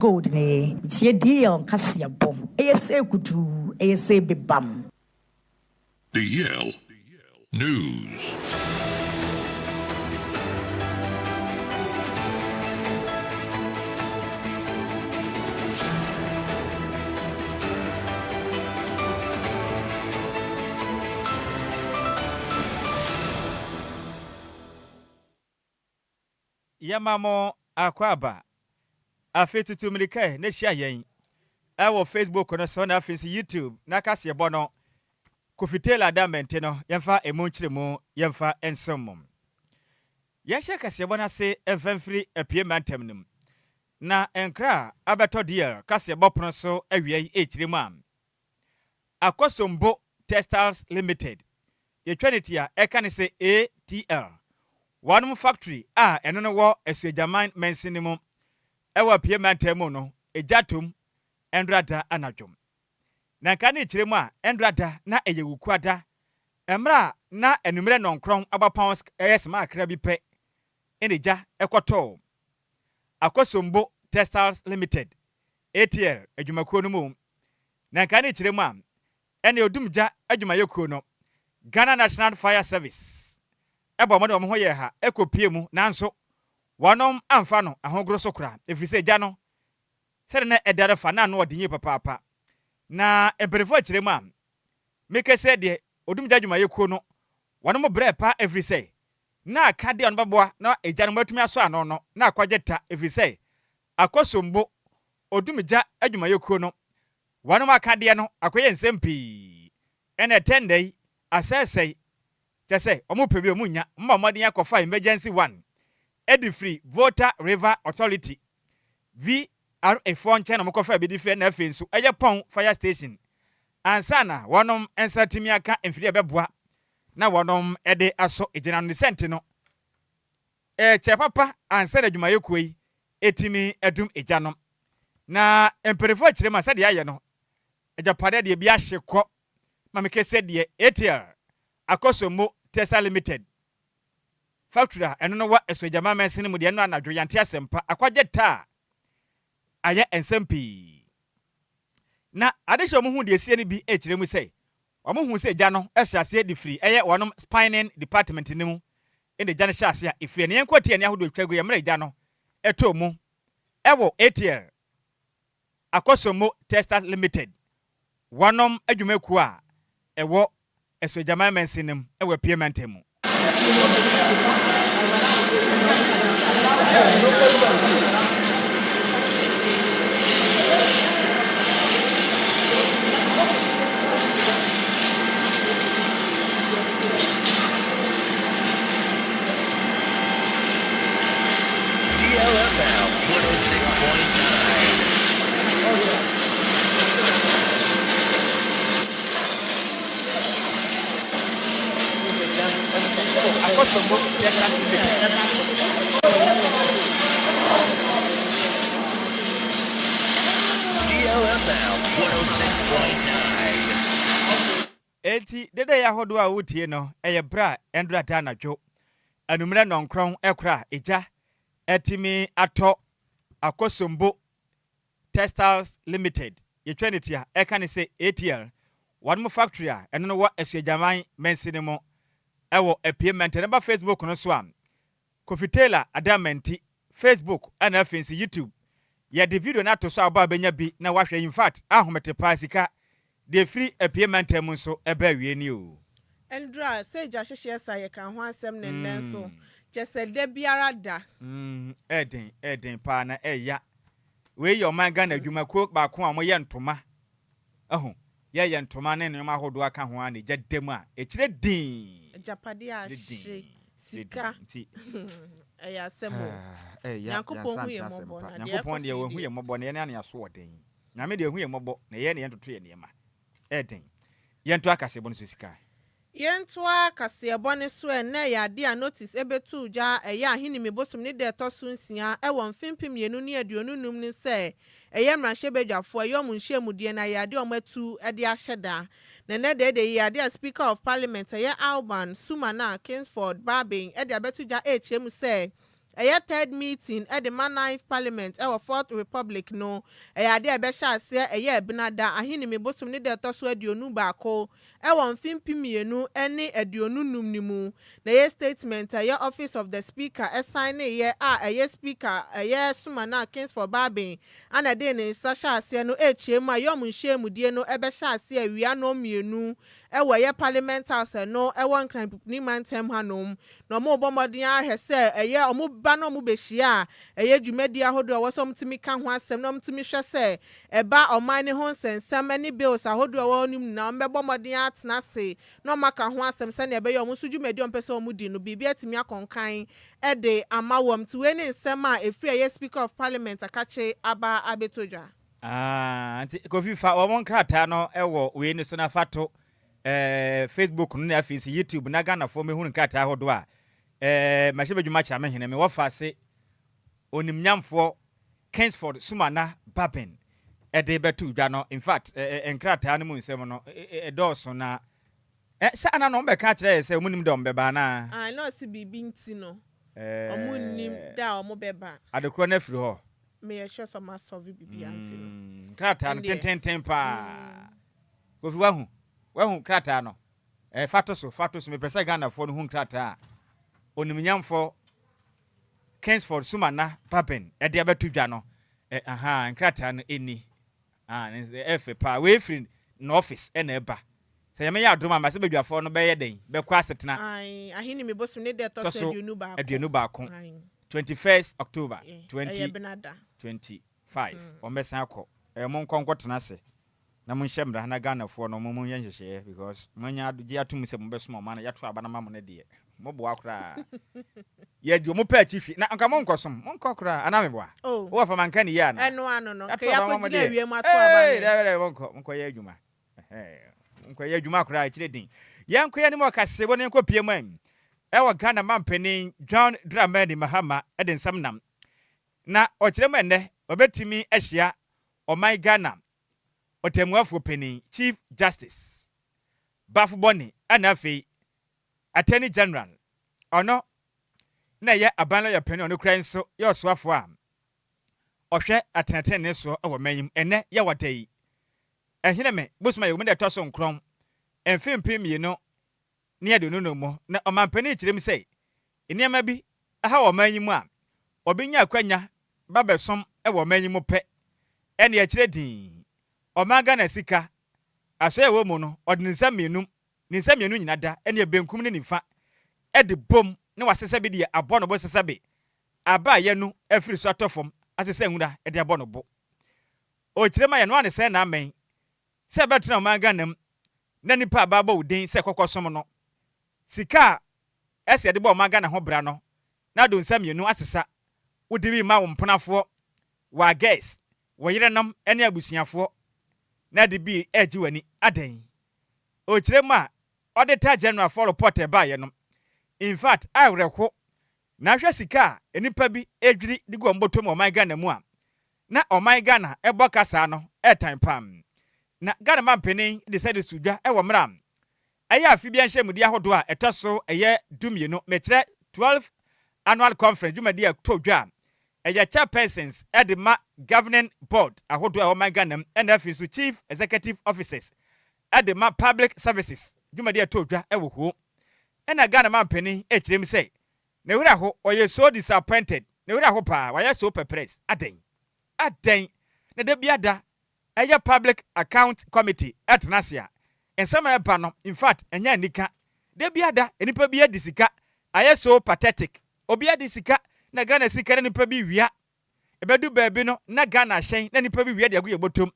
Gold nie, metie DL nkaseɛbɔ, ɛyɛ sɛ kutuu, ɛyɛ sɛ bebam. DL News. Yɛma mo akwaaba. Afei tutu mmirika ɛ na hyia yɛn wɔ Facebook no so na afei nso YouTube na kaseɛbɔ no Kofi Taylor da mmɛnte no yɛmfa ɛmu nkyerɛmu yɛmfa nsom mo. Yɛnhyɛ kaseɛbɔ no ase mfa mfiri Apue mantam no mu na nkra a abɛtɔ DL kaseɛbɔ pono so awia yi ɛrekyerɛ mu a Akosombo Textiles Limited, yɛtwa ne ti a ɛka ne sɛ ATL, wɔnom factory a ɛno no wɔ Asuogyaman mansini mu wɔ Apue mantam mu no gya toom ɛndora da anadwo. Na nka ne kyerɛ mu a ɛndora da na ɛyɛ Wukuada mmerɛ a na anwummerɛ nnɔnkorɔn abapɔn ɛyɛ sima kakra bi pɛ na gya kɔtɔɔ Akosombo Textiles Limited, ATL, adwumakuo no mu. Na nka ne kyerɛ mu a, ɛne Odumgya adwumayɛkuo no, Ghana National Fire Service, bɔɔ mmɔden wɔn ho yɛɛ ha kɔpue mu nanso wɔnom amfa no ahogoro so koraa ɛfiri sɛ gya no sɛdeɛ na ɛdare fa na ano ɔden yie papaapa. Na mpanimfoɔ kyerɛ mu a, mekɛsɛ deɛ Odumgya adwumayɛkuo no wɔnom brɛɛ paa ɛfiri sɛ na aka deɛ ɔno bɛboa na egya no atumi asɔ ano no na akɔgye ta ɛfiri sɛ Akosombo Odumgya adwumayɛkuo no wɔnom akadeɛ no akɔyɛ nsɛm pii ɛna ɛtɛ nnɛ yi asɛesɛe kyɛ sɛ wɔn pɛ bi wɔn nnya wɔn bɔ mmɔden akɔfa emergency one ɛde firi Volta River Authority VRA foɔ nkyɛn na wɔkɔfa bi de firi ɛna afei nso ɛyɛ Pɔn fire station ansa na wɔnom nsa atumi aka mfidie a ɛbɛboa na wɔnom de asɔ egyina no ne sɛnti no ɛkyɛ papa ansa na adwumayɛkuo yi ɛtumi adum egya no na mpanimfoɔ akyerɛ mu a sɛdeɛ ayɛ no agyapadeɛ deɛ bi ahye kɔ ma mekɛ sɛ deɛ ATL Akosombo Textile Limited factory a ɛno no wɔ Asuagyama mansini mu deɛ ɛno anadwo yɛante asɛmpa akwagye taa ayɛ nsɛm pii na adehyɛ wɔn ho deɛ esie no bi ɛkyerɛ mu sɛ wɔn hu sɛ gya no hyɛ aseɛ de firi ɛyɛ wɔnom spinning department no mu ɛna gya no hyɛ aseɛ a ɛfiri ɛne yɛn kɔ tie ne ahodoɔ atwa gu yɛ mmerɛ gya no ɛtɔ mu ɛwɔ ATL Akosombo Textiles Limited wɔnom adwumakuo a ɛwɔ Asuogyaman mansin no mu wɔ Apue mantam mu. DLFM 106.9. Akosombo Textiles Limited. DLFM 106.9. Enti dede yi ahodoɔ a wotie no yɛ berɛ a ɛndora da anadwo anwummerɛ nnɔnkorɔn kora a egya atumi atɔ Akosombo Textiles Limited, yɛtwa ne ti a ɛka ne sɛ ATL, wɔnom factory a ɛno no wɔ Asuagyaman mansini mu ɛwɔ Apue Mantam. Ɛba Facebook no so a, Kofi Taylor Adamanti, Facebook ɛna afei nso YouTube. Yɛde video no ato so a wobaa bɛnya bi na wahwɛ. In fact, ahomete paa sika deɛ ɛfiri Apue Mantam mu nso ɛba awie ni o. Ndura, sɛ gya hyehyeɛ sa yɛka ho asɛm ne nnɛ nso, kyɛ sɛ da biara da. Ɛɛden, ɛɛden paa na ɛɛya. Wei yɛ ɔman Ghana adwumakuo baako a wɔyɛ ntoma. Ahu, yɛyɛ ntoma ne nneɛma ahodoɔ aka ho a na egya da mu a, ɛkyerɛ dinn. Agyapadeɛ a Kyerɛ dinn, ahye, kyerɛ sika. dinn. Nti, Ɛyɛ asɛm o. ɛɛya, Nyankopɔn yɛnsa hu nte yɛn asɛm mmɔbɔ pa. na deɛ Nyankopɔn ɛkɔ deɛ so yi wahu deɛ. yɛn mmɔbɔ na yɛn ne asoɔden. Nyame deɛ wahu yɛn mmɔbɔ na yɛn ne yɛntoto yɛn nneɛma. Ɛɛden. Yɛnto akaseɛbɔ no so sika. Yɛntoa kaseɛbɔ ne so. Ɛnnɛ yɛ adeɛ a notice ɛbɛtu dwa ɛyɛ Ahinime bosom ne da ɛtɔ so 6 ɛwɔ mfe 2025 no sɛ ɛyɛ mmarahyɛbadwafoɔ ɛyɛ ɔmo nhyiamudeɛ na yɛ adeɛ a ɔmo atu ɛde ahyɛ da. Na ɛnnɛ deɛ de yɛ adeɛ a Speaker of Parliament ɛyɛ Alban Sumana Kingsford Bagbin ɛde abɛto dwa ɛrekyerɛ mu sɛ Ɛyɛ third meeting de ma Ninth Parliament wɔ Fourth Republic no. Ɛyɛ adeɛ a ɛbɛhyɛ aseɛ ɛyɛ Ɛbenada, Ahinime bosom ne da ɛtɔ so 21 wɔ mfe 2025 no mu. Na ɛyɛ statement a ɛyɛ Office of the Speaker signeeɛ a ɛyɛ Speaker ɛyɛ Sumana Kingsford Bagbin ana ɛde ne nsa hyɛ aseɛ no ɛrekyerɛ mu a ɛyɛ wɔn nhyiamudie no ɛbɛhyɛ aseɛ awia nnɔnmienu wɔ ɛyɛ Parliament House ɛno ɛwɔ Nkran Pupuni mantam hanom. Na wɔrebɔ mmɔden ahwɛ sɛ ɛyɛ wɔn ba na wɔn bɛhyia a ɛyɛ dwumadie ahodoɔ a ɛwɔ sɛ wɔtumi ka ho asɛm na wɔtumi hwɛ sɛ ɛba ɔman ne ho nsɛnsɛm ne bills ahodoɔ a ɛwɔ hɔ no mu nyinaa, wɔbɛbɔ mmɔden atena ase na wɔaka ho asɛm sɛnea ɛbɛyɛ wɔn nso dwumadie a wɔpɛ sɛ wɔn di no, biribi atumi akɔnkan de ama wɔn. Nti wei ne nsɛm a ɛfiri ɛyɛ Speaker of Parliament akakye aba abɛtɔ dwa. Ah, nti Kofi fa wɔn nkrataa no wɔ wei no so na fa to eh, Facebook no ne afei nso YouTube na Ghanafoɔ mɛhunu nkrataa ahodoɔ a eh, mahyɛ bɛdwuma kyerɛ me hene me wɔfa ase onimnyamfoɔ Kingsford Sumana Bagbin ɛde bɛto dwa no. In fact, nkrataa no mu nsɛm no ɛdɔɔso na sɛ ana na ɔmbɛka akyerɛ yɛ sɛ ɔmu nim dɛ ɔmbɛba anaa? Ah, na ɔsi biribi nti no ɔmo nnim da a ɔmo bɛba. Adekorɔ no afiri hɔ. Meyɛ sure sɛ ɔmo asɔre biribi nti no. Nkrataa no Ɛndeɛ. Tententen paa. Kofi, wahu krataa no, fa to so, fa to so. Mepɛ sɛ Ghanafoɔ no hu nkrataa a onimnyamfoɔ Kingsford Sumana Bagbin ɛde abɛto dwa no. Aha nkrataa no ɛni. Ah, ne ɛfɛ paa. Wei firi ne office ɛna ɛba sɛ yɛmɛyɛ adom a masɛ badwafoɔ no bɛyɛ dɛn bɛkɔ asetena. Ae, Ahenime bosom ne da ɛtɔ Tɔ so so 21. 21. Ae. 21st October Ɛyɛ Benada. 2025 wɔn bɛsan akɔ. Mo nkɔ tena ase na monhyɛ mmara na Ghanafoɔ no mo monyɛ nhyehyɛeɛ because moanya gye atom sɛ mobɛsoma ɔma no yɛato aba no ma mo no deɛ moboa koraa yɛgye mo pɛ akyi hwi na nka monkɔsom monkɔ koraa anaa meboa? Oh. Wowɔ fa manka ne yie ana? Ɛno ano no Yɛato nka aba ma mo yɛakɔgyina deɛ. awie mu ato aba Ei, ne dɛbɛ dɛbɛ, monkɔ yɛ adwuma. Ɛhɛn, monkɔ yɛ adwuma koraa akyire din yɛnkɔ yɛ anim ɔkasebɔ ne yɛnkɔ pie mu ɛ ɛwɔ Ghana mampanin John Dramani Mahama ɛde nsɛm nam na ɔkyerɛ mu ɛnnɛ ɔbɛtumi ahyia ɔman Ghana ɔtɛmmuafoɔ panin Chief Justice Baffoe-Bonnie ɛna afei Attorney General ɔno na ɛyɛ aban lɔyɛ panin ɔno kura nso yɛ ɔsoafoɔ a ɔhwɛ atenatene soɔ wɔ man yi mu. Ɛnnɛ yɛwɔ da yi ɛhene me bosom a yɛwɔ mu da ɛtɔ so 9 mfe 2025 mu na ɔmampanin kyerɛ mu sɛ nneɛma bi aha wɔ ɔman yi mu a ɔbɛnya akwanya ba bɛsom wɔ ɔman yi mu pɛ ɛne ɛkyerɛ din ɔman Ghana sika asɔe a ɛwɔ mu no ɔde ne nsa mmienu nyina da ɛne benkum ne nifa ɛde bom ne wasesa bi deɛ abɔ no bo sesa bi aba a yɛnu afiri so atɔ fam asesa nwura ɛde abɔ no bo. Ɔkyerɛ ma yɛno ane sɛ n'amɛn sɛ ɛbɛtena ɔman Ghana mu na nipa a baabɔ wo din sɛ kɔkɔ som no sika a ɛsɛ yɛde bɔ ɔman Ghana ho bra no na do nsa mmienu asesa wode bi ma wo mponafoɔ wɔ agɛs wɔ yerenom ne abusuafoɔ na de bi ɛgye w'ani adɛn. Ɔkyerɛ mu a Auditor General for report ɛbaeɛ no, in fact awerɛho na ahwɛ sika a nipa bi edwiri de gu wɔn bɔtɔ mu ɔman Ghana mu a na ɔman Ghana ɛbɔ kasa no ɛtan pam na Ghana mampanin de sɛ de so dwa ɛwɔ mmerɛ a ɛyɛ afe bi nhyiamudi ahodoɔ a ɛtɔ so ɛyɛ 12, mekyerɛ 12 annual conference dwumadi a ɛtɔ dwa a ɛyɛ chairpersons ɛde ma governing board ahodoɔ a ɛwɔ man Ghana mu ɛna afei nso chief executive officers ɛde ma public services dwumadi a ɛtɔ dwa ɛwɔ hɔ ɛna Ghana mampanin ɛkyerɛ mu sɛ ne werɛ ho ɔyɛ so disappointed, ne werɛ ho paa, wayɛ so perplexed. Adɛn adɛn na da bi ada ɛyɛ Public Account Committee ɛtena ase a nsɛm a ɛba no, in fact ɛnyɛ anika. Da bi ada nipa bi adi sika ayɛ so pathetic. Obi adi sika na Ghana sika na nipa bi wia ɛbɛdu baabi no na Ghana ahyɛn na nipa bi wia de agu yɛ bɔtɔm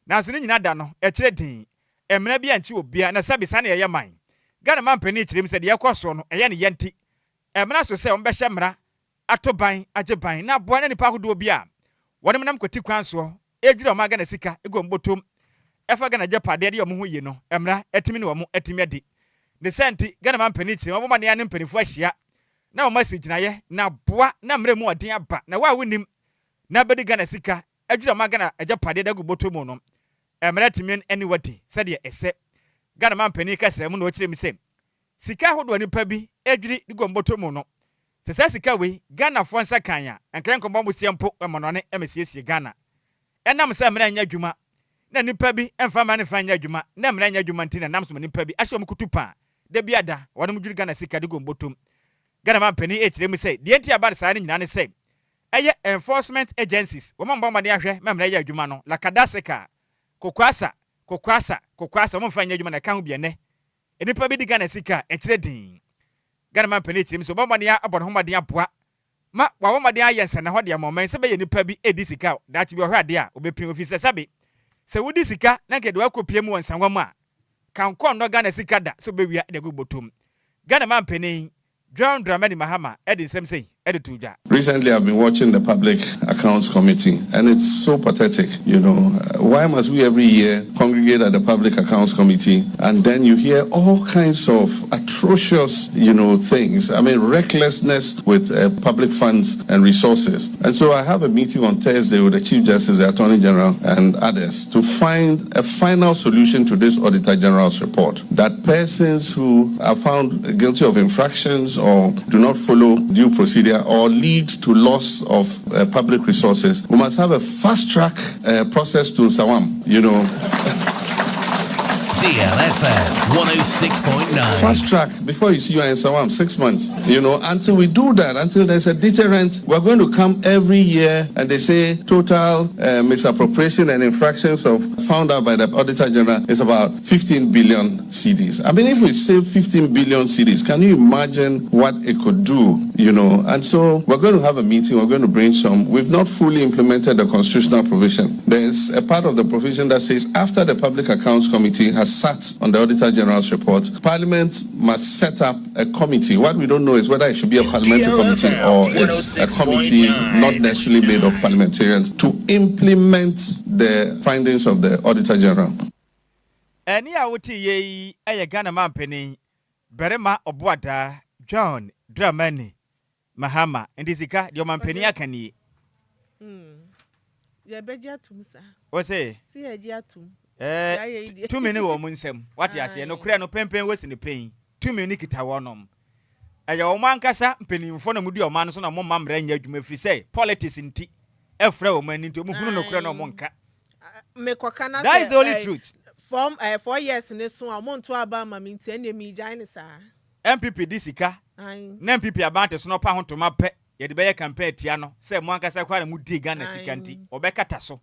nanso ne nyinaa da no ɛkyerɛ din mmara bi ankyi obia na sɛbi saa na yɛyɛ man. Ghana man panin kyerɛ mu sɛ deɛ ɛkɔ soɔ no ɛyɛ ne yɛ nti mmara so sɛ wɔbɛhyɛ mmara ato ban agye ban na aboa na nipa ahodoɔ bi a wɔn nam kɔti kwan soɔ egyina ɔman Ghana sika egu wɔn bɔtɔm ɛfa Ghana agyapadeɛ de wɔn ho yie no mmara ɛtumi ne wɔn ɛtumi adi ne sɛ nti Ghana man panin kyerɛ wɔn bɔ ne mpanimfoɔ ahyia na wɔn asi gyinaeɛ na aboa na mmerɛ mu ɔden aba na wɔn a wonim na bɛdi Ghana sika adwira ɔman Ghana agyapadeɛ de agu bɔtɔ mu no mmerɛ tumi ne wadi sɛdeɛ ɛsɛ. Ghana man panin kasa mu na ɔkyerɛ mu sɛ sika ahodoɔ nipa bi adwiri de gu wɔn bɔtɔ mu no. Sɛ saa sika wei Ghanafoɔ nsa kan a, anka yɛnkɔbɔ bosea mpo mmɔnɔne mmɛsiesie Ghana. Ɛnam sɛ mmara nyɛ adwuma na nnipa bi mfa mmara no mfa nyɛ adwuma na mmara nyɛ adwuma nti na ɛnam so ma nnipa bi ahyɛ wɔn kutu pa a da bi ada wɔnom dwiri Ghana sika de gu wɔn bɔtɔm. Ghana manpanin rekyerɛ mu sɛ deɛ nti a ɛba no saa no nyinaa ne sɛ ɛyɛ enforcement agencies wɔn a wɔbɔ mmɔden ahwɛ ma mmara yɛ adwuma no lakadaseka, kokoasa, kokoasa, kokoasa wɔn mfa nyɛ adwuma na ɛka ho bi ɛnnɛ nnipa bi di Ghana sika a ɛkyerɛ din. Ghana manpanin rekyerɛ mu sɛ wɔbɔ mmɔden abɔ ne ho mmɔden aboa ma wɔabɔ mmɔden ayɛ nsɛnnahɔ de ama ɔman sɛ bɛyɛ nnipa bi redi sika a daakye bi ɔhwɛ adeɛ a wɔbɛpin ofi sɛ sɛbe sɛ wodi sika na nka de wakɔpie mu wɔ nsanwa mu a ka nkɔ nnɔ Ghana sika da sɛ wobɛwia de agu bɔtɔm. Ghana manpanin John Dramani Mahama de nsɛm sei de to dwa. Recently, I've been watching the Public Accounts Committee, and it's so pathetic. Why must we every year congregate at the Public Accounts Committee, and then you hear all kinds of atrocious things? I mean, recklessness with public funds and resources. And so I have a meeting on Thursday with the Chief Justice, the Attorney General, and others to find a final solution to this Auditor General's report. That persons who are found guilty of infractions or do not follow due procedure or lead to loss of public resources, we must have a fast track process to Nsawam. DLFM 106.9. Fast track before you see you are in Nsawam, 6 months. Until we do that, until there's a deterrent, we're going to come every year and they say total misappropriation and infractions of found out by the Auditor General is about 15 billion cedis. I mean, if we save 15 billion cedis, can you imagine what it could do? And so we're going to have a meeting, we're going to brainstorm. We've not fully implemented the constitutional provision. There's a part of the provision that says after the Public Accounts Committee has sat on the Auditor General's report, Parliament must set up a committee. What we don't know is whether it should be a parliamentary committee or it's a committee not necessarily made of parliamentarians to implement the findings of the Auditor General. Ɛne a wote yɛ yi yɛ Ghana manpanin barima ɔboadaa John Dramani Mahama. Nti sika deɛ ɔmampanin aka nie. Yɛbɛgye atom saa. Wɔ sɛ sɛ yɛgye atom. Ɛɛ, tumi ne wɔ mu nsɛm wate aseɛ. Nokorɛ no pɛmpɛn wɔsi ne pɛn tumi ne kita wɔnom ɛyɛ wɔn ankasa mpanimfoɔ na mudi ɔman no so na mo mma mmara nyɛ adwuma firi sɛ politics nti ɛfrɛ wɔn ani nti wɔn hunu nokorɛ na wɔn nka. Mekɔka na That is the only truth. From 4 years ne so a ɔmo nto aba ama mi nti ɛnna mi gyae ne saa. NPP di sika na NPP abante so na ɔpa ho ntoma pɛ yɛde bɛyɛ campaign tia no sɛ mo ankasa kora na mo di Ghana sika nti ɔbɛkata so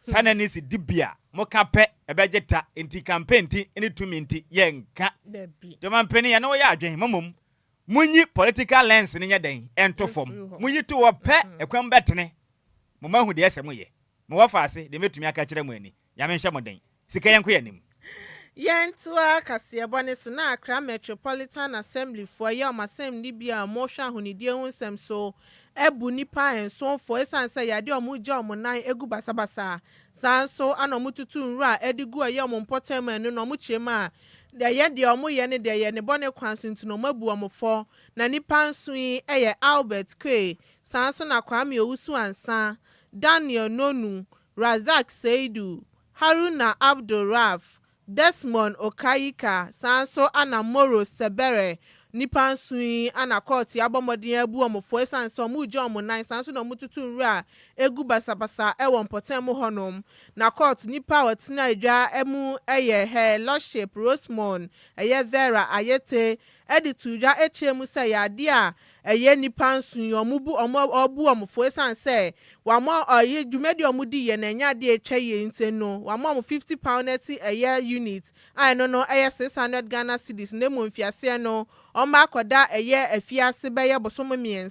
sanni ne si di bia mo ka pɛ ɛbɛgye ta nti campaign nti ne tumi nti yɛnka. Dabi. Jọma mpanin yɛn no wɔyɛ adwene mo mom munyi political lens ne nyɛ dɛn ɛnto fam. Ɛmfiri hɔ. Munyi to wɔ pɛ ɛkwan bɛtene mo ma hu deɛ ɛsɛ mo yɛ mo wɔ faase deɛ mɛtumi aka kyerɛ mo ani. Nyame nhyɛ mo den. Sika yɛn ko yɛ anim. Yɛntoa kaseɛbɔ ne so na Accra Metropolitan Assembly foɔ yɛ ɔmo assembly bi a ɔmohwɛ ahonidie ho nsɛm so ɛbu nipa nsonfoɔ ɛsiane sɛ yadeɛ a ɔmo gya ɔmo nan egu basabasa saa nso ana ɔmo tutu nwura ɛde gu ɛyɛ ɔmo mpɔtam ɛno na ɔmo kyerɛ mu a ɛyɛ deɛ ɔmo yɛ ne deɛ yɛ ne bɔ ne kwan so nti na ɔmo abu ɔmo fɔ. Na nipa nson yi ɛyɛ Albert Quaye, saa nso na Kwame Owusu Ansa, Daniel Nonu, Razak Seidu, Haruna Abdul Raf, Desmond Okayika, saa nso ana Moro Sebere. Nipa nson yi ana kɔɔte abɔ mmɔden abu wɔn fo esiane sɛ wɔn regye wɔn nan saa nso na wɔn tutu nwura egu basabasa ɛwɔ mpɔtam hɔnom. Na kɔɔte nipa a ɔtena edwa mu ɛyɛ Her Lordship Rosemond ɛyɛ Vera Ayete ɛde to dwa ekyir mu sɛ yadeɛ a ɛyɛ nipa nson yi wɔn bu wɔn ɔbu wɔn fo esiane sɛ wɔn ɔyɛ dwumadi a wɔn di yɛ na ɛnyɛ adeɛ atwa yie nti no wɔn wɔn 50 pound ɛti ɛyɛ unit a ɛno no ɛyɛ 600 Ghana cedis na emu mfiaseɛ no wɔn akɔda ɛyɛ afiase bɛyɛ bosom 3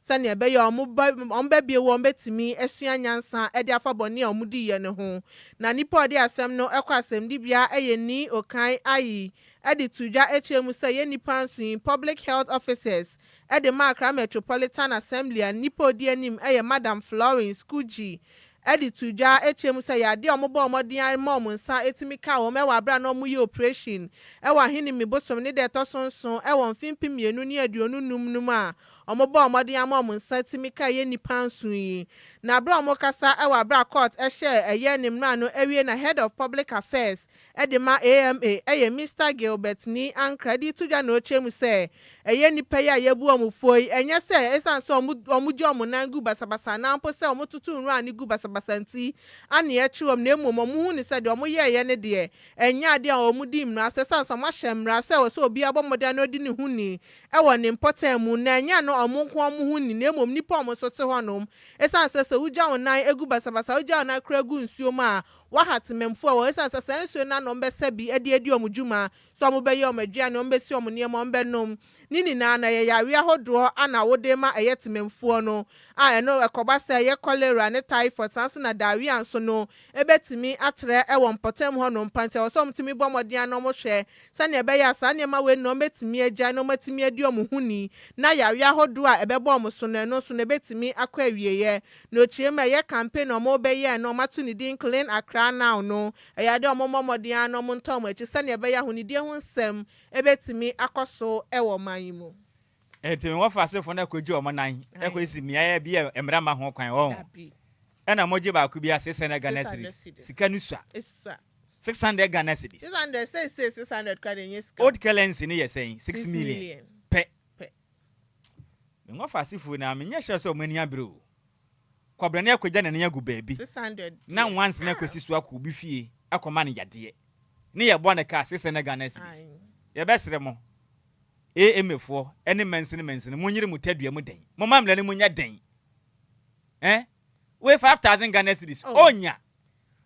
sɛnea ɛbɛyɛ wɔn bɛ wɔn bɛbie wɔn bɛtumi asua nyansa ɛde afa bɔnne a wɔn di yɛ no ho. Na nipa a ɔde asɛm no ɛkɔ asɛmdibea ɛyɛ Nii Okan Ayi ɛde to dwa akyerɛ mu sɛ yɛ nipa nso yi public health officers ɛde ma Accra Metropolitan Assembly a nipa odi anim ɛyɛ Madam Florence Kuji ɛde to dwa akyerɛ mu sɛ yadeɛ a wɔbɔ mmɔden ama wɔn nsa etumi ka wɔn ɛwɔ abere a na wɔyɛ operation ɛwɔ Ahenemi bosom ne deɛ ɛtɔ so 7 ɛwɔ mfe 2025 no mu a Wɔbɔɔ mmɔden ama wɔn nsa tumi ka ɛyɛ nnipa nson yi. Na berɛ a wɔrekasa wɔ aberɛ a court hyɛɛ ɛyɛ ne mmara no awie na Head of Public Affairs de ma AMA yɛ Mister Gilbert Nii Ankrah de reto dwa na ɔrekyerɛ mu sɛ ɛyɛ nnipa yi a yɛabu wɔn fɔ yi ɛnyɛ sɛ ɛsiane sɛ wɔgye wɔn nan gu basabasa anaa mpo sɛ wɔtoto nwura no gu basabasa nti ana yɛkye wɔn na mmom wɔhu no sɛ deɛ wɔyɛeɛ no deɛ ɛnyɛ adeɛ a wɔdi mmara so ɛsiane sɛ wɔahyɛ mmara sɛ ɛwɔ sɛ obiara bɔ mmɔden na ɔdi ne ho ni wɔ ne mpɔtam mu, na ɛnyɛ ɛno wɔn nko wɔn ho nni, na mmom nnipa a wɔn nso te hɔnom. Esiane sɛ sɛ wugya wo nan gu basabasa, wugya wo nan koraa gu nsuo mu a, woaha temamfo a ɛwɔ hɔ. Esiane sɛ saa nsuo no ara na wɔbɛsa bi de adi wɔn dwuma, sɛ wɔbɛyɛ wɔn aduane, wɔbɛsi wɔn nneɛma, wɔbɛnom, ne nyinaa no, ɛyɛ yareɛ ahodoɔ na wode ma ɛyɛ temamfoɔ no, a ɛno ɛkɔba sɛ ɛyɛ cholera ne typhoid, saa nso na diarrhea nso no bɛtumi atrɛ wɔ mpɔtam hɔnom pa. Nti ɛwɔ sɛ wɔtumi bɔ mmɔden ara na wɔhwɛ sɛnea ɛbɛyɛ a saa nneɛma wei nyinaa wɔbɛtumi agyae na wɔatumi adi wɔn ho ni, na yareɛ ahodoɔ a ɛbɛbɔ wɔn so no, ɛno nso no ɛbɛtumi akɔ awieɛ. Na ɔkyerɛ mu a, ɛyɛ campaign a wɔrebɛyɛ no, wɔato ne din Clean Accra Now no, ɛyɛ adeɛ a wɔmmɔ mmɔden ara na wɔntɔ wɔn akyi sɛnea ɛbɛyɛ a ahonidie ho nsɛm bɛtumi akɔ so wɔ ɔman yi mu. Enti me wɔfa asefo no akogye wɔn nan akɔsisi mmeae bi a mmara mma ho kwan wɔ ho. Ɛna mogye baako biara 600 Ghana cedis. Sika no sua. 600 Ghana cedis. 600 seesei 600 koraa deɛ ɛnyɛ sika. Old currency no yɛ sɛn? 6 million pɛ. Me wɔfa asefo no a menyɛ sure sɛ wɔn ani abere o. Kwabrane akɔgya ne nan agu baabi na nwansena akɔsi so akɔ obi fie akɔma no yadeɛ ne yɛbɔ no kaa 600 Ghana cedis. Yɛbɛsrɛ mo AMA foɔ ne mansini mansini monyere mo tadua mu den. Momma mmara no mu nyɛ den. Eh? Wei 5000 Ghana cedis. Oh. Onya.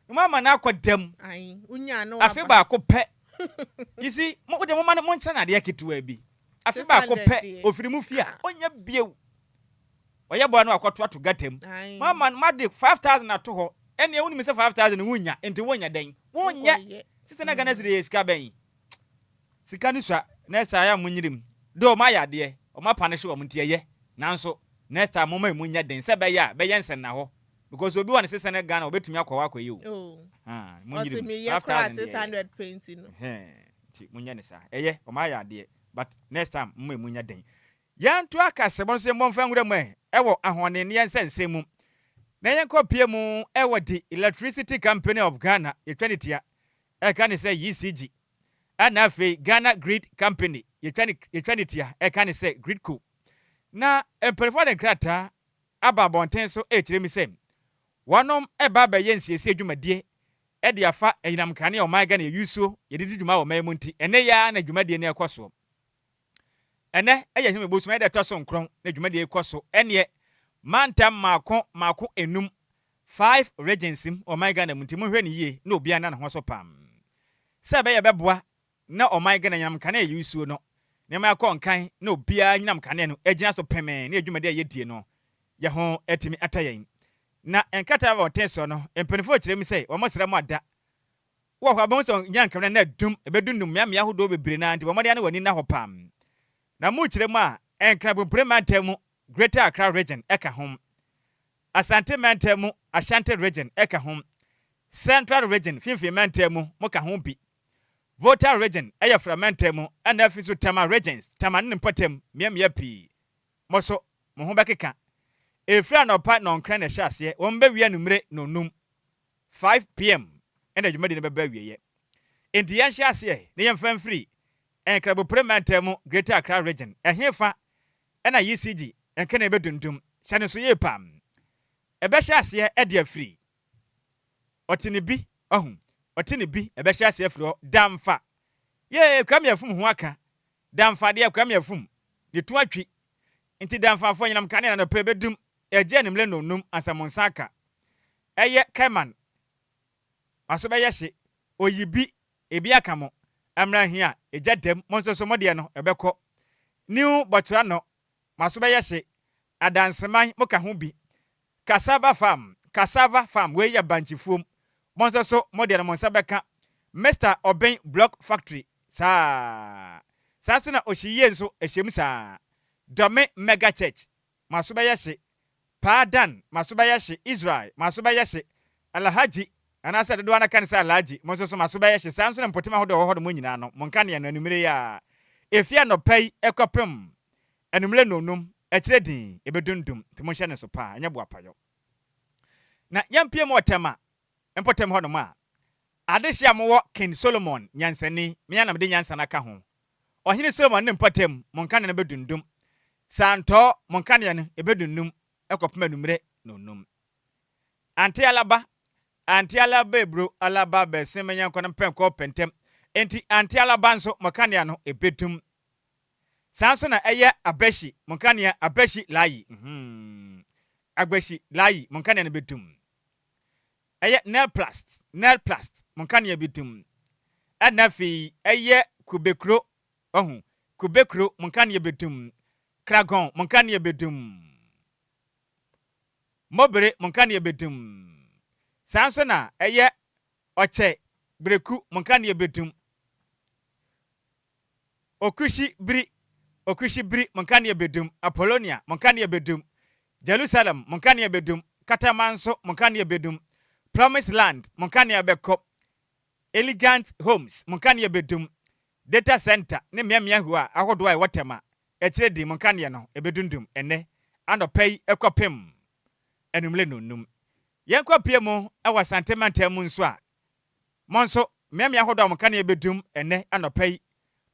Na mo ama no akɔ dam. Afe baako pɛ. You see, mo de mo ma no monkyerɛ no adeɛ ketewa bi. Afe baako pɛ ofiri mu fie a ah. onya bio. Ɔyɛ bɔɔ no akɔto ato gata mu. Mo ama no made 5000 ato hɔ. Ɛnneɛ wonim sɛ 5000 wonya, nti wonya dɛn? Wonyɛ. Sisi na Ghana cedi yɛ sika bɛn? Sika no sua next time ayɛ a monyere mu though ɔmo ayɛ adeɛ ɔmo apanehye wɔn nti ɛyɛ nanso next time momma emu nyɛ den sɛ ɛbɛyɛ a bɛyɛ nsɛnnahɔ because obi wɔ ne sesɛne Ghana ɔbɛtumi akɔ hɔ akɔyɛ o haa monyere mu 5000 deɛ ɛyɛ ɛhɛn nti monyɛ ne saa ɛyɛ ɔmo ayɛ adeɛ but next time momma emu nyɛ den. Yɛnto akasɛbɔ no so yɛmmɔ mfa nwura mu ɛ wɔ ahoɔdenneɛ nsɛnsɛm mu na yɛnkɔ pie mu wɔ The Electricity Company of Ghana yɛtwa ne tia ɛka ne sɛ ECG Ɛna afei Ghana Grid Company, yɛtwa ne yɛtwa ne tia ɛka ne sɛ Gridco. Na mpanyinfoɔ de nkrataa aba abɔnten so ɛrekyerɛ mu sɛ wɔnom ɛreba abɛyɛ nsiesie dwumadie ɛde afa anyinam nkanea ɔman Ghana yɛyusuo yɛde di dwuma wɔ ɔman mu nti ɛnɛ yi ara na dwumadie no ɛrekɔ soɔ. Ɛnɛ yɛ Hwɛ Me Bosom ɛda ɛtɔ so nkrɔn na dwumadie yi kɔ so ɛneɛ mantam maako maako enum, five regions, mu wɔ ɔman Ghana mu nti monhwɛ no yie na obiara nna ne ho so pam sɛ ɛbɛyɛ ɛbɛboa na ɔman Ghana anyinam nkanea yɛ nsuo no nneɛma akɔ nkan na obiara anyinam kanea no agyina so pemee na yɛ dwumadie a yɛdie no yɛ ho atumi atɔ yɛn. Na nkrataa a wɔtee soɔ no mpaninfoɔ kyerɛ mu sɛ wɔn srɛ mo ada Wɔ hɔ a, wobɛhu sɛ ɔnya nkamena na adum, ɛbɛdunnum mmeammea ahodoɔ bebree no ara nti bɔ mmɔden ara na w'ani nna hɔ paa. Na mu kyerɛ mu a, Nkran Pumpuni Mantam mu, Greater Accra Region, ka ho. Asante Mantam mu, Ashanti Region, ka ho. Central Region, Finfin Mantam mu, mo ka ho bi. Volta Region yɛ Fra Mantam mu, ɛna afei nso Tema Regions, Tema ne ne mpɔtam mmeammea pii, mo nso mo ho bɛkeka. Ɛfiri anɔpa nnɔnkron na ɛhyɛ aseɛ, wɔbɛwie anwummere nnɔnnum. 5 pm na dwumadi no bɛba awieɛ. Enti yɛnhyɛ aseɛ na yɛmfa mfiri Nkrabopre mantam mu, Greater Accra Region. Ɛhefa na ECG nkene bɛdundum? Hyɛ no nso yie paa. Ɛbɛhyɛ aseɛ de afiri Ɔte ne bi, wahu, ɔte ne bi, ɛbɛhyɛ aseɛ afiri hɔ. Damfa, yee, Kwame Afum ho aka. Damfa deɛ, Kwame Afum, ne to atwi. Nti Damfafoɔ, anyinam kanea no anɔpa ɛbɛdum, ɛgye anwummerɛ nnɔnnum ansa mo nsa aka. Ɛyɛ Kerman maso bɛyɛ hye oyi bi ebi aka mo ɛmra hia egya dam mo nso so mo deɛ no ɛbɛkɔ New Botswana maso bɛyɛ hye Adanseman mo ka ho bi Cassava farm Cassava farm wei yɛ bankye fuom mo nso so mo deɛ no mo nsa bɛka Mister Obeng block factory saa saa nso na Oshiyie nso ɛhyɛm saa Dome mega church M'aso bɛyɛ hye. Paa Dan, m'aso bɛyɛ hye. Israel, m'aso bɛyɛ hye. Alhaji, anaasɛ dodoɔ ara ka no sɛ Alhaji, mo nso so m'aso bɛyɛ hye. Saa nso na mpɔtam ahodoɔ a ɛwɔ hɔ nom nyinaa no, mo nkaneɛ no anwummere yi ara, ɛfiri anɔpa yi kɔpem anwummere nnɔnnum. Ɛkyerɛ din, ɛbɛdundum, nti monhyɛ no nso paa, ɛnyɛ boapayɔ. Na yɛmpue mu ɔtɛm a, mpɔtam hɔnom a, adehye a mowɔ King Solomon nyansani, me ara na mede nyansa no aka ho. Ɔhene Solomon ne mpɔtam, mo nkanea no bɛdundum. Santɔɔ, mo nkanea no, ɛbɛdunnum kɔpem anwummere nnɔnnum. Ante alaba, ante alaba eburo, alaba bɛsen me yɛnkɔ no mpɛnkɔ pɛntɛm. Enti ante alaba nso, mo kanea no, ɛbɛdum. Saa nso na ɛyɛ abɛhyi, mo nkanea, abɛhyi layi, mm-hmm, agbɛhyi layi, mo nkanea no bɛdum. Ɛyɛ Nelplast, Nelplast, mo nkanea bɛdum. Ɛna afei ɛyɛ Kubekuro, wahu, Kubekuro, mo nkanea bɛdum. Kragon, mo nkanea bɛdum. Mobere, mo nkanea bɛdum. Saa nso na ɛyɛ Ɔkyɛ, Bereku, mo nkanea bɛdum. Okushi biri, Okushi biri, mo nkanea bɛdum, Apollonia, mo nkanea bɛdum, Jerusalem, mo nkanea bɛdum, Katamanso, mo nkanea bɛdum, Promised Land, mo nkanea bɛkɔ, Elegant Homes, mo nkanea bɛdum, Data Centre ne mmeammea hua ahodoɔ a ɛwɔ Tema, akyire di, mo nkanea no ɛbɛdundum ɛnnɛ anɔpa yi kɔpem anwummere nnɔnnum. Yɛnkɔ pie mu wɔ Asante mantam mu nso a, Mo nso, mmeammea ahodoɔ a mo nkanea bɛdum ɛnnɛ anɔpa yi,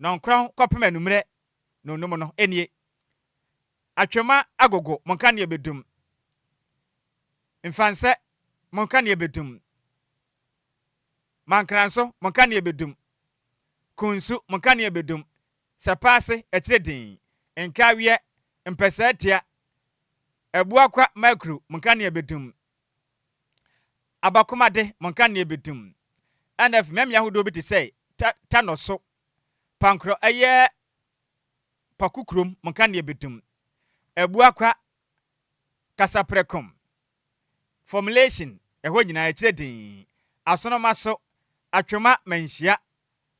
nnɔnkorɔn kɔpem anwummerɛ nnɔnnum no nie. Atwema Agogo, mo nkanea bɛdum. Mfansɛ, mo nkanea bɛdum. Mankranso, mo nkanea bɛdum. Kunsu, mo nkanea bɛdum. Sɛpaase, akyire din. Nkaweɛ, Mpɛsɛɛtea, Abuakwa Makuru, mo nkanea bɛdum. Abakomade, mo nkanea bedum. Ɛna afei mmeammea ahodoɔ bi te sɛ ta Tanɔso, Pankorɔ ɛyɛ Paku kurom, mo nkanea bedum. Abuakwa, Kasaprɛkom, Formulation, ɛhɔ nyinaa ɛkyerɛ dinn. Asonomaso, Atwoma Manhyia,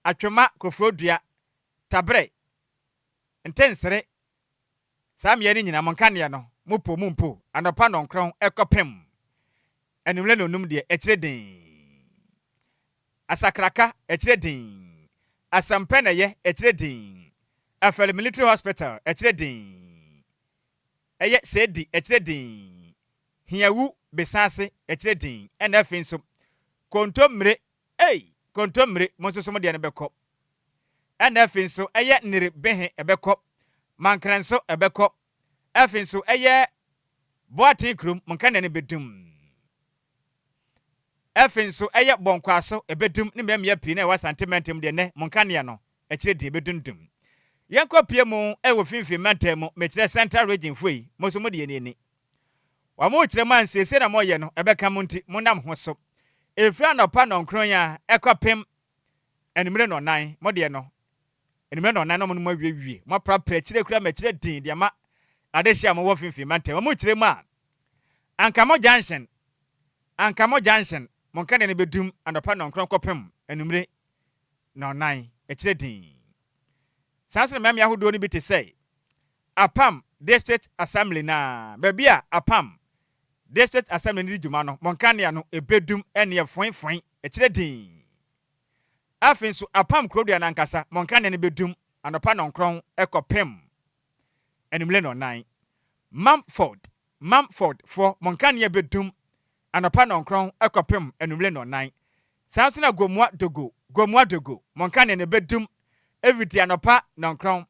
Atwoma Koforodua, Taberɛ, Ntensere, Saa mmea no nyinaa, mo nkanea no, mo po, mo mpo, anɔpa nnɔnkron kɔpem anwummerɛ nnɔnnum deɛ, ɛkyerɛ dinn. Asakraka, ɛkyerɛ dinn. Asɛmpɛ na ɛyɛ, ɛkyerɛ dinn. Afɛle Military Hospital, ɛkyerɛ dinn. Ɛyɛ Sɛdi, ɛkyerɛ dinn. Hiawu, Besaase, ɛkyerɛ dinn. Ɛna afei nso, Kontommire, ei, Kontommire, mo nso so mo deɛ no bɛkɔ. Ɛna afei nso ɛyɛ Nere Behe ɛbɛkɔ, Mankra nso ɛbɛkɔ, afei nso ɛyɛ Boaten kurom mo nkanea no bɛdum. Afei nso ɛyɛ Bɔnkwaso ɛbɛdum ne mmeammea pii na ɛwɔ Asante mantam deɛ nnɛ mo nkanea no akyire deɛ ɛbɛdundum. Yɛnkɔ pie mu ɛwɔ Finfin mantam mu, mekyerɛ Central Region foɔ yi, mo nso mo deɛ nie ni. Wɔn rekyerɛ mo a nsiesie na moyɛ no ɛbɛka mo nti monam ho so. Ɛfiri anɔpa nnɔnkron a ɛkɔpem Anwummere nnɔnnan, mo deɛ no, anwummere nnɔnnan na mo ne mo awiewie, moaprapra akyire koraa ma akyire den de ama adehye a mowɔ mfimfini mantam. Mo kyerɛ mu a, anka mo junction, anka mo junction, mo nkanea no bɛdum anɔpa nnɔnkron kɔpem anwummere nnɔnnan, akyire den. Saa nso na mmeammea ahodoɔ no bi te sɛ Apam District Assembly no a, baabi a Apam District Assembly no di dwuma no, mo nkanea no ɛbɛdum ɛneɛ foe foe, akyire dinn. Afei nso, Apam Kurodua no ankasa, mo nkanea no bɛdum anɔpa nnɔnkron kɔpem anwummere nnɔnnan. Mumford, Mumford foɔ, mo nkanea bɛdum anɔpa nnɔnkron kɔpem anwummere nnɔnnan. Saa nso na Gomoa Dogo, Gomoa Dogo, mo nkanea no bɛdum ɛfiti anɔpa nnɔnkron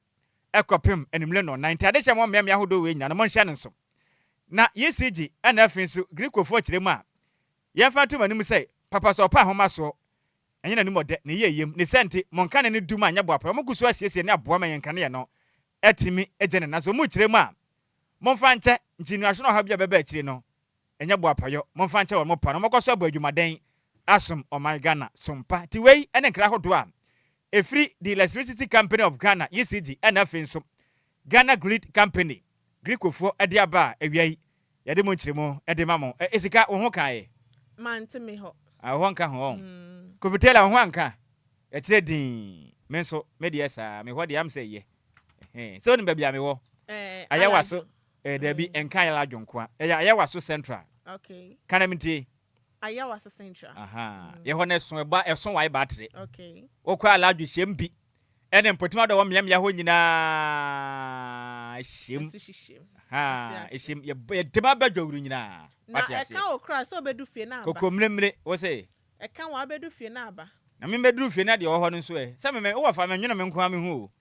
kɔpem anwummere nnɔnnan. Nti adehyɛ mo mmeammea ahodoɔ wei nyinaa no, monhyɛ no nso. Na ECG ɛna afei nso Grecofoɔ kyerɛ mu a, yɛmfa nto mo anim sɛ, papa sɛ ɔpɛ ahomasoɔ, ɛnyɛ n'anim ɔdɛ, ne yie yam, ne sɛ nti, mo nkanea no dum a nyɛ boapɛ, wɔn gu so asiesie ne aboa ma yɛn nkanea no atumi agya ne nan so. Wɔn kyerɛ mu a, momfa nkyɛ, nkyiniaso ne ɔhaw bi a ɛbɛba akyire no, ɛnyɛ boapayɔ, momfa nkyɛ wɔn pa na wɔkɔ so abɔ adwumaden asom ɔman Ghana som pa. Nti wei ne nkra ahodoɔ a ɛfiri The Electricity Company of Ghana, ECG, ɛna afei nso Ghana Grid Company, Grecofoɔ de aba a awia yi yɛde mo nkyerɛmu de ma mo. Ɛ sika wo ho kaeɛ? Mante me hɔ. Ah, wo hɔ nka ho ɔn. Kofi Taylor wo ho anka? Ɛkyerɛ dinn. Me nso, me deɛ saa, me hɔ deɛ am sɛ ɛyɛ. Ɛhɛn. Sɛ wonim baabi a mewɔ? Ɛɛ, Ayawa so, ɛɛ dabi, ɛnka Ayaladwo nkoa. Ɛyɛ Ayawaso Central. Okay. Ka na mentie. Ayawaso Central. Aha. Yɛ hɔ no ɛso, ɛba, ɛso wae battery. Okay. Wokɔ Aladwo hyɛm bi, ɛne mpɔtam adɔ wɔ mmeammea hɔ nyinaa. Ɛhyɛ mu. Ɛso hyehyɛ mu. Ahaa, Mate ase. ɛhyɛ mu. Yɛbɔ yɛde ma abɛdwa wuru nyinaa. Na Wate aseɛ? ɛka wo koraa sɛ wobɛdu fie na aba. Koko mmeremmere, wo se? Ɛka wo a wobɛdu fie na aba. Na me mɛduru fie na deɛ ɔwɔ hɔ no nso ɛ? Sɛ me me wowɔ fa menwene me nko ara me ho o.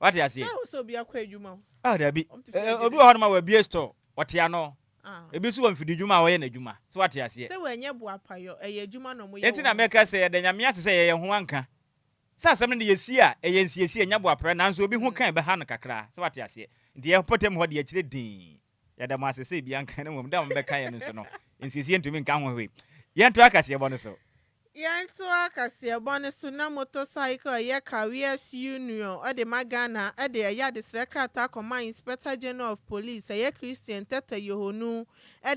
Wate aseɛ? Sɛ wo sɛ obi akɔ adwuma o. Ah, dabi. Ɔmo te fie Ɛ, agye obi dɛ. wɔ hɔnom a wabue store, ɔte ano. Ah. Ebi nso wɔ mfididwuma a ɔyɛ n'adwuma. So wate aseɛ? Sɛ wɔnyɛ boapayɔ, ɛyɛ adwuma na wɔyɛ Enti wɔ na hɔ mɛka nti. sɛ yɛda Nyame ase sɛ yɛyɛ ho anka. Sɛ asɛm no de yɛsi a, ɛyɛ nsiesie, ɛnyɛ boapayɔ, nanso obi ho ka a ɛbɛha no kakra. So wate aseɛ? Nti yɛn mpɔtam hɔ deɛ akyire dinn. Yɛda mo ase sɛ ebi anka na mmom da a mobɛka yɛn no nso no, nsiesie ntumi nka ho hwee. Yɛntoa kaseɛbɔ no so. Yɛntoa kaseɛbɔ no so na motorcycle a ɛyɛ Carriers Union de ma Ghana de ɛyɛ adesrɛ krataa kɔma Inspector General of Police ɛyɛ Christian Tetteh Yohonu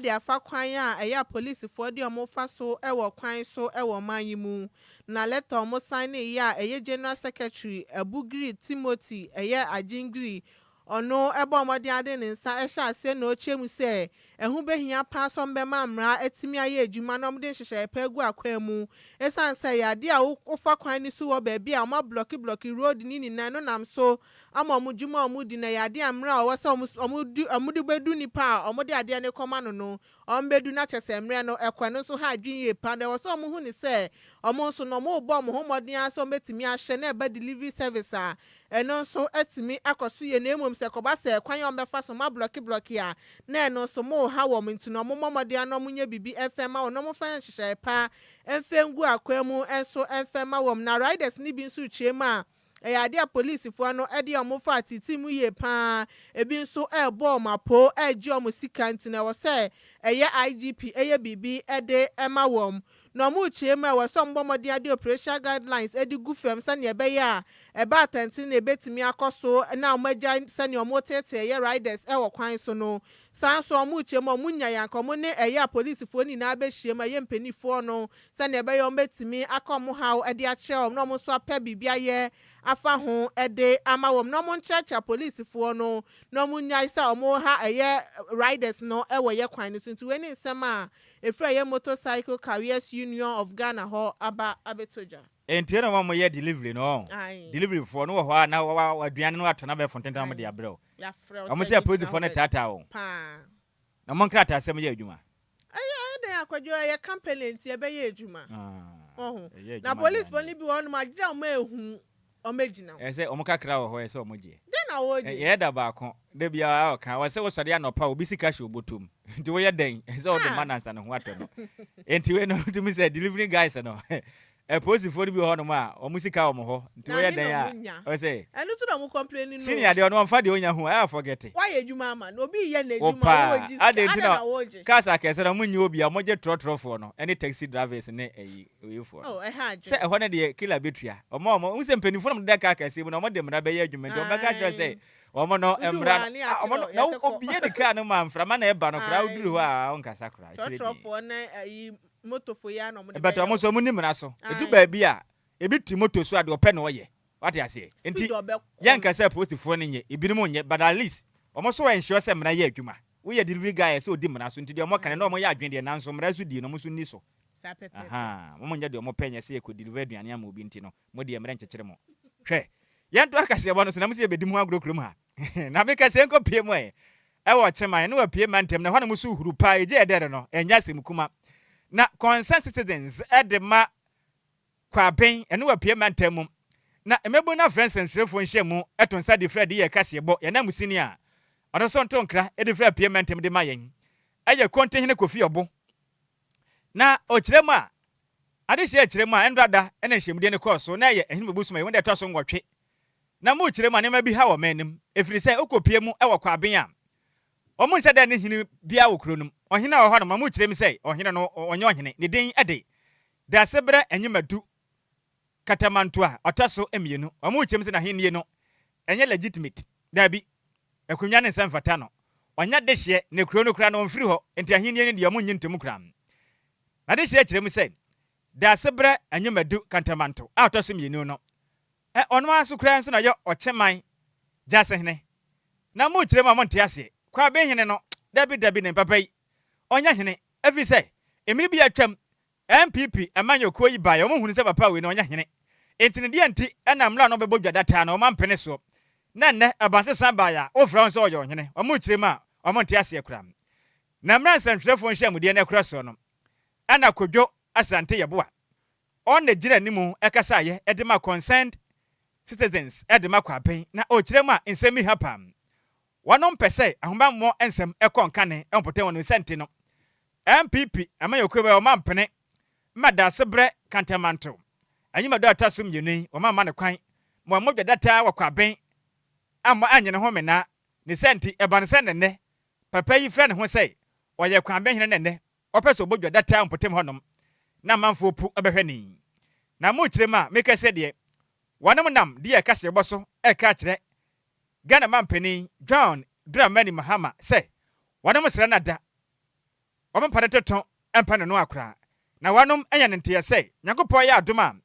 de afa kwan a ɛyɛ apolisifoɔ de wɔn fa so wɔ kwan so wɔ ɔman yi mu. Na lɛta a wɔn saeneeɛ a ɛyɛ General Secretary Abugri Timothy ɛyɛ Agyengiri Ɔno bɔɔ mmɔden ara de ne nsa hyɛɛ aseɛ na ɔkyerɛ mu sɛ ɛho bɛhia paa sɛ wɔbɛma mmara atumi ayɛ adwuma na wɔde nhyehyɛeɛ pa agu akwan mu ɛsiane sɛ ɛyɛ adeɛ a wofa kwan no so wɔ baabi a wɔablɔkeblɔke road no nyinaa ɛno nam so ama wɔn dwuma a wɔdi no ɛyɛ adeɛ a mmerɛ a ɛwɔ sɛ wɔde bɛdu nipa a wɔde adeɛ no rekɔma no no Wɔbɛdu na kyerɛ sɛ mmerɛ no ɛkɔ ɛno nso ha adwene yie paa na ɛwɔ sɛ wɔn hu no sɛ wɔn nso no wɔn rebɔ wɔn ho mmɔden ara sɛ wɔbɛtumi ahwɛ na ɛba delivery service a ɛno nso atumi akɔ so yie na mmom sɛ ɛkɔba sɛ kwan a wɔbɛfa so wɔn ablɔke blɔke a na ɛno nso mo reha wɔn nti no wɔn mmɔ mmɔden ara na wɔn nyɛ biribi mfa mma wɔn na wɔn mfa nhyehyɛeɛ pa mfa ngu akwan mu nso mfa mma wɔn na riders no bi nso rekyerɛ mu a Ɛyɛ adeɛ a polisifoɔ no de wɔn fa ateetee mu yie pa ara, ebi nso rebɔ wɔn apoo regye wɔn sika nti no ɛwɔ sɛ ɛyɛ IGP yɛ biribi de ma wɔn. Na wɔrekyerɛ mu a ɛwɔ sɛ wɔbɔ mmɔden de operational guidelines de gu fam sɛdeɛ ɛbɛyɛ a ɛba atɛntene ɛbɛtumi akɔ so na wɔagyae sɛdeɛ wɔreteetee ɛyɛ riders wɔ kwan so no. Saa nso wɔrekyerɛ mu a wɔnyae anka wɔn ne ɛyɛ apolisifoɔ nyinaa bɛhyia mu ɛyɛ mpaninfoɔ no sɛnea ɛbɛyɛ a wɔbɛtumi aka wɔn haw de akyerɛ wɔn na wɔn nso apɛ biribi ayɛ afa ho de ama wɔn na wɔnkyerɛkyerɛ apolisifoɔ no na wɔnnyae sɛ wɔreha ɛyɛ riders no wɔ yɛ kwan no so. Nti wei ne nsɛm a ɛfiri ɛyɛ Motorcycle Carriers Union of Ghana hɔ aba abɛtɔ dwa. Enti ɛna wɔn a wɔyɛ delivery no ɔn, Ae. delivery foɔ no wɔ hɔ a na wa wa aduane no atɔ no abɛɛfo ntɛntɛm na wɔn de Ae. abrɛ wo. Yɛafrɛ wo Wɔn sɛ sɛ bɛgyina hɔ apolisifoɔ no baabi. taataa wɔn. Paa. Na wɔn nkrataasɛm yɛ adwuma. Ɛyɛ ɛyɛ dɛn a Kwadwo ɛyɛ company nti ɛbɛyɛ adwuma. Wahu. Ɛyɛ Na adwuma deɛ policefoɔ anɛ. no bi wɔ hɔnom a gyedɛ wɔn ahu wɔn agyina hɔ. Ɛsɛ sɛ wɔn kakra wɔ hɔ ɛsɛ wɔn gyeɛ. Dɛn na wɔregye? Yɛyɛ da baako da biara ɔka wɔ sɛ wosɔre anɔpa a obi sika hyɛ wo bɔtɔ mu nti woyɛ dɛn ɛsɛ sɛ wode ma no ansa ne ho atɔ no nti wei no wotumi sɛ delivery guys no Apolisifoɔ no bi wɔ hɔnom a, wɔn sika wɔ wɔn hɔ, nti Na woyɛ ahe dɛn na a, ɔmo nya? ɔsɛ. Ɛno nso na ɔmo complaini no o. Senior deɛ ɔno ɔmfa deɛ ɔnya ho, ɛyɛ a forget. Wayɛ adwuma ama no, obi reyɛ Wo n'adwuma, paa, wo regye sika, adɛn nti adɛn na na woregye? cars akɛseɛ no ɔmo nnye obi a, ɔmo gye trɔtrɔfoɔ no ɛne taxi drivers ne ɛyi weifoɔ no. Oh, ɛha Sɛ adwene. ɛhɔ no deɛ killer bɛtua. Ɔmo a ɔmo, wohu sɛ mpanimfoɔ na ɔmo deda car akɛseɛ mu no, ɔmo de mmara bɛyɛ adwuma nti ɔmo bɛka akyerɛ wo sɛ Ae. ɔmo no Woduru mmara hɔ no, a ne ah, ɔmo yɛakyerɛ no, wo, na yɛse kɔ. wobie ne car no mu a mframa na ɛba no koraa woduru hɔ Ae. a wonkasa koraa, akyire dinn. Trɔtrɔfoɔ ne ayi motofo yi ara na wɔde But bɛyɛ ɔmo wo. nso ɔmo ni mmara so. Edu Ae. baabi a, ebi te moto so a deɛ ɔpɛ na ɔyɛ. Wate aseɛ? Speed Nti a ɔbɛkɔ yɛnka no. sɛ apolisifoɔ no nyɛ, ebinom nyɛ, but at least ɔmo nso ensure sɛ mmara yɛ adwuma. Woyɛ delivery guy a ɛsɛ odi mmara so, nti deɛ ɔmo ka no Ae. ɛnna ɔmo yɛ adwene deɛ nanso mmara so die no ɔmo nso nni so. Saa pɛpɛɛpɛ. Ahaa, ɔmo nyɛ deɛ ɔmo pɛ nyɛ sɛ yɛkɔ deliver aduane ama obi nti no, mo deɛ mmara nkyekyere mo. Hwɛ, yɛntoa kaseɛbɔ no so na mo sɛ yɛbɛdi mo ho agorɔ kurom ha. Na meka sɛ yɛnkɔ pie mu ɛ. Ɛwɔ Kyeman ne Wapie mantam na ɛhɔnom nso huru paa, egye yɛ dɛ no, ɛnyɛ asɛm kuma. Na Concerned Citizens de ma Kwaben ne Wapie mantam mu. Na mmabun no afrɛ nsɛntwerɛfoɔ nhyiamu to nsa de firi adi yɛ kaseɛbɔ, yɛn nanmusini a ɔno nso nto nkra de firi Apue mantam de ma yɛn yɛ Kontihene Kofi Ɔbo. Na ɔkyerɛ mu a, adehyeɛ kyerɛ mu a, ɛnnora da na nhyiamudie no kɔɔ so, na ɛyɛ Ahinime bosome yi da ɛtɔ so nwɔtwe. Na morekyerɛ mu a, nneɛma bi ha wɔ ɔman no mu, ɛfiri sɛ wokɔpue mu wɔ Kwaben a, wɔnhyɛ da nni hene biara wɔ kuro no mu. Ɔhene a ɔwɔ hɔ no, ma morekyerɛ mu sɛ ɔhene no, ɔnyɛ ɔhene. Ne din de Daasebrɛ Anyimadu Katamanto a ɔtɔ so mmienu. Wɔrekyerɛ mu sɛ n'ahennie no, ɛnyɛ legitimate. Daabi, akonnwa no nsa mfata no. Ɔnyɛ dehyeɛ, na kuro no koraa no, ɔmfiri hɔ, enti ahennie no deɛ, wɔnnye ntom koraa. N'adehyeɛ kyerɛ mu sɛ Daasebrɛ Anyimadu Kantamanto a ɔtɔ so mmienu no, Ɛ, ɔno ara nso koraa nso na ɔyɛ ɔkyeman Gyasehene. Na morekyerɛ mu a monte aseɛ. Kwaben hene no, dabi dabi ne papa yi, ɔnyɛ hene, ɛfiri sɛ, mmere bi a atwam, NPP amanyɔkuo yi baeɛ, wɔhunu sɛ papa wei no ɔnyɛ hene. Enti no deɛ nti na mmra no bɛbɔ dwa dataa no, wɔampene soɔ. Na nnɛ abansesa baeɛ a, wofrɛ wɔn sɛ wɔyɛ ɔhene. Wɔn kyerɛ mu a, wɔn nte aseɛ koraa. Na mmerɛ nsɛntwerɛfoɔ nhyiamudeɛ no ɛkorɔ soɔ no, ɛna Kodwo Asante Yeboah, ɔno na gyina anim ɛkasaeɛ de ma Concerned Citizens de ma Kwaben, na ɔkyerɛ mu a nsɛm yi ha paa. Wɔnom pɛ sɛ ahobammɔ nsɛm ɛkɔ nkane ɛwɔ mpɔtam wɔn nsa nti no, NPP amanyɔkuo bɛyɛ wɔn ampene ma Daasebrɛ Kantamanto Anyimadu a ɛtɔ so mmienu yi, wɔn amma no kwan ma wɔn dwa dataa wɔ Kwaben ammɔ annye ne ho menaa. Ne saa nti, ɛba no sɛ nnɛ papa yi frɛ ne ho sɛ ɔyɛ Kwaben hene na nnɛ ɔpɛ sɛ ɔbɔ dwa dataa wɔ mpɔtam hɔnom na amanfoɔ pu bɛhwɛ ne. Na mokyerɛ mu a, meka sɛ deɛ wɔnom nam deɛ kaseɛbɔ so reka akyerɛ Ghana manpanin John Dramani Mahama sɛ wɔnom srɛ no ada, wɔn mpa no toto mpa no noa koraa, na wɔnom anya no nteɛ sɛ Nyankopɔn yɛ adom a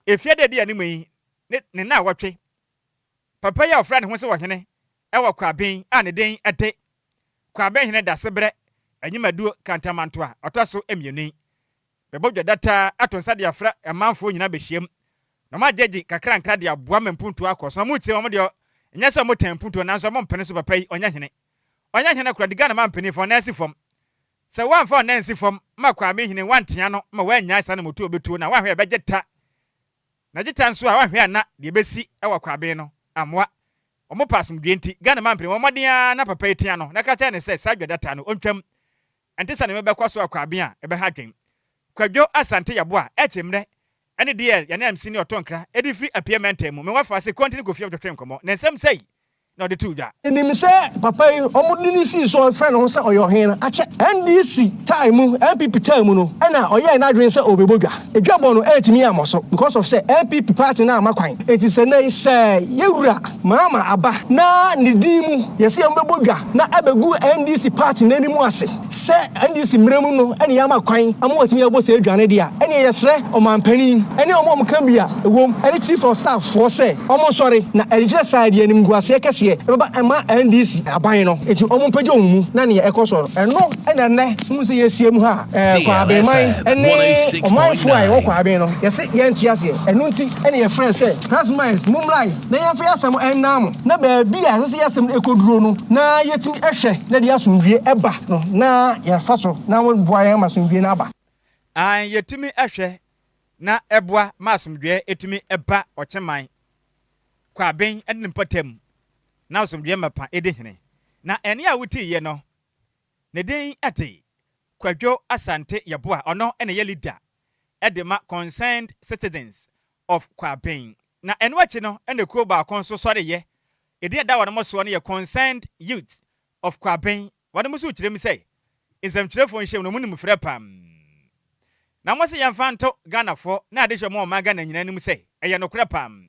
efie da edi anim yi ne ne naawɔtwe papa yi a ɔfrɛ ne ho sɛ ɔhene wɔ Kwaben a ne din de Kwaben Hene Dasebrɛ Anyimaduo Kantamanto a ɔtɔ so mmienu yi bɛbɔ dwa dataa ato nsa de afrɛ amanfoɔ nyinaa bɛhyiam na wɔn agyegye kakrankra de aboa ma mpuntuo akɔ so. Na wɔn kyerɛ wɔn deɛ nyɛ sɛ wɔn tɛn mpuntuo nanso wɔn mpene so papa yi ɔnyɛ hene. Ɔnyɛ hene koraa de Ghana man panin fa ɔnan si fam. Sɛ wɔamfa ɔnan ansi fam ma Kwame Hene wantea no ma wannyae saa na motuo ɔbɛtuo no a wanhwɛ a ɛbɛgye ta. Na gye ta nso a wanhwɛ a na deɛ ɛbɛsi wɔ Kwaben no ammoa. Wɔn pɛ asomdwoeɛ nti Ghana man panin wɔn mmɔden ara na papa yi tea no na ka kyerɛ no sɛ saa dwa data no ɔntwam. Ɛnte sɛ nea mebɛkɔ so akɔ aben a ɛbɛha adwen. Kwadwo Asante Yeboah ɛkye mmerɛ ɛne DL yɛne MC ne ɔtɔ nkra ɛde firi Apia mantam mu. Me wafa ase Konti ne Kofi abɛtwetwe nkɔmmɔ. Ne nsɛm sɛi na ɔde too dwa. Nim sɛ papa yi ɔmo de no sii so ɔfrɛ ne ho sɛ ɔyɛ ɔhene no akyɛ. NDC time mu, NPP time mu no ɛna ɔyɛɛ n'adwene sɛ ɔrebɛbɔ dwa. Edwa bɔ no antumi ammɔ so because of sɛ NPP party no amma kwan. Enti sɛ nnɛ yi sɛ yɛwura Mahama aba na ne din mu yɛsɛ yɛbɛbɔ dwa na abɛgu NDC party no anim ase sɛ NDC mmerɛ mu no ɛne yɛama kwan ama watumi abɔ saa dwa no deɛ a, ɛneɛ yɛsrɛ ɔmanpanin ɛne wɔn a wɔka bi a ɛwom ɛne Chief of Staff foɔ sɛ wɔn nsɔre na ɛnkyerɛ saa deɛ animguaseɛ kɛseɛ ɛbɛba ɛma NDC aban no, enti wɔn mpagya wɔn mu na neɛ ɛkɔ soɔ no ɛno ɛna nnɛ wohu sɛ yɛahyia mu ha a ɛɛ Kwabenman ɛne ɔmanfoɔ a yɛwɔ Kwaben no yɛse yɛnte aseɛ, ɛno nti ɛna yɛfrɛɛ sɛ Press-mans mommrae na yɛmfa yɛn asɛm nnan mo, na baabi a ɛsɛ sɛ yɛn asɛm no kɔduro no, na yɛtumi hwɛ na deɛ asomdwoeɛ ba no, na yɛfa so na wɔboa yɛn ma asomdwoeɛ no aba. Aane, yɛtumi hwɛ na ɛboa ma asomdwoeɛ tumi ba ɔkyeman, Kwaben ne ne mpɔtam, na asomdwoeɛ mapa di hene. Na ɛnne a wotiiɛ no, ne din de Kwadwo Asante Yeboah, ɔno na ɛyɛ leader de ma Concerned Citizens of Kwaben. Na ɛno akyi no na kuo baako nso sɔreyɛ. Edin a ɛda wɔn soɔ no yɛ Concerned Youth of Kwaben. Wɔn nso kyerɛ mu sɛ nsɛmtwerɛfoɔ nhyiam no wɔn nim frɛ pam. Na wɔn se yɛmfa nto Ghanafoɔ na adehyɛ wɔn ɔman Ghana nyinaa anim sɛ ɛyɛ nokorɛ pam.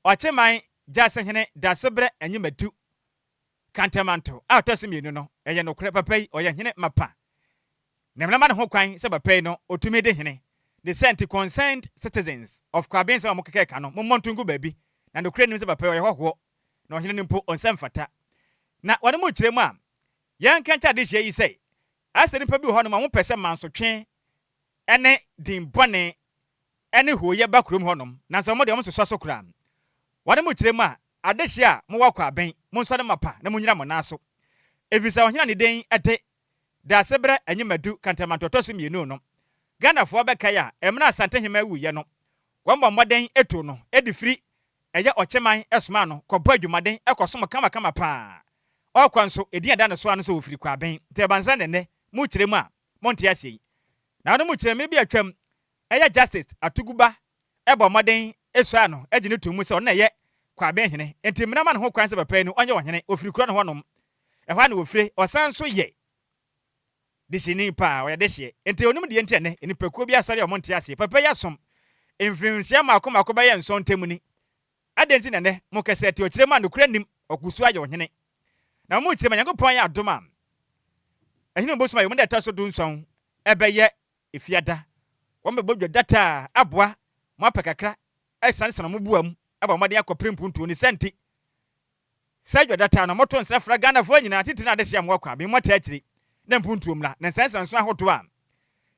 Ɔkyeman Gyasehene Dasebrɛ Anyimadu Kantamanto a ɔtɔ so mmienu no, ɛyɛ nokorɛ papa yi ɔyɛ hene mapa. Na mmara ma no ho kwan sɛ papa yi no ɔtumi di hene. Ne saa nti Concerned Citizens of Kwaben nsɛm a wɔkeka ka no mommɔ nto ngu baabi, na nokorɛ nnim sɛ papa yi ɔyɛ hɔhoɔ na ɔhene no mpo ɔnsɛ mfata. Na wɔn mu kyerɛ mu a yɛnka nkyɛ adehyeɛ yi sɛ asɛ nnipa bi wɔ hɔnom a wɔpɛ sɛ mansotwe ne din bɔne ne hooyɛ ba kurom hɔnom, nanso wɔn deɛ wɔnsosɔ so koraa. Wɔn mu kyerɛ mu a adehyeɛ a mowɔ Kwaben, monsɔre mapa na monnyina mo nan so, ɛfiri sɛ ɔhene a ne din de Daasebrɛ Anyimadu Kantamanto ɔtɔ so mmienu no, Ghanafoɔ bɛkae a, mmerɛ a Asantehemmaa wuiɛ no, wɔbɔ mmɔden tuu no de firi ɛyɛ Ɔkyeman somaa no kɔbɔ adwumaden kɔsom kamakama paa. Ɔrekɔ nso, edin a ɛda ne so ara ne sɛ ɔfiri Kwaben. Nti ɛba no sɛ nnɛ mokyerɛ mu a, monte aseɛ yi. Na ɔno mokyerɛ mmere bi a atwam, ɛyɛ Justice Atuguba bɔ mmɔden suaa no gye no too mu sɛ ɔno na ɛyɛ Kwaben hene. Nti mmara ma no ho kwan sɛ papa yi no ɔnyɛ ɔhene, ɔfiri kuro no hɔnom. Ɛhɔ ara na wɔfire. Ɔsan nso yɛ dehyeni paa, ɔyɛ dehyeɛ. Enti ɔnim deɛ nti a nnɛ nnipakuo bi asɔre a wɔnte aseɛ. Papa yi asom mfinhyia mmaako mmaako bɛyɛ nson ntam ni. Adɛn nti na nnɛ mo kɛsɛ te ɔkyerɛ mu a nokorɛ nnim, ɔgu so ayɛ ɔhene? Na mo kyerɛ mu a Nyankopɔn ayɛ adom a ɛhene mu bosom a ɛwɔ mu da ɛtɔ so dunson ɛbɛyɛ Efiada. Wɔbɛbɔ dwa dataa aboa mo apɛ kakra asianesane wɔn boa mu abɔ mmɔden akɔpere mpuntuo. Ne saa nti, Sɛ dwadata no, moto nsa frɛ Ghanafoɔ nyinaa, titire no adehyeɛ a mowɔ kwa, me mmɔtaa akyiri na mpuntuo mmra, na nsɛnsɛnso ahodoɔ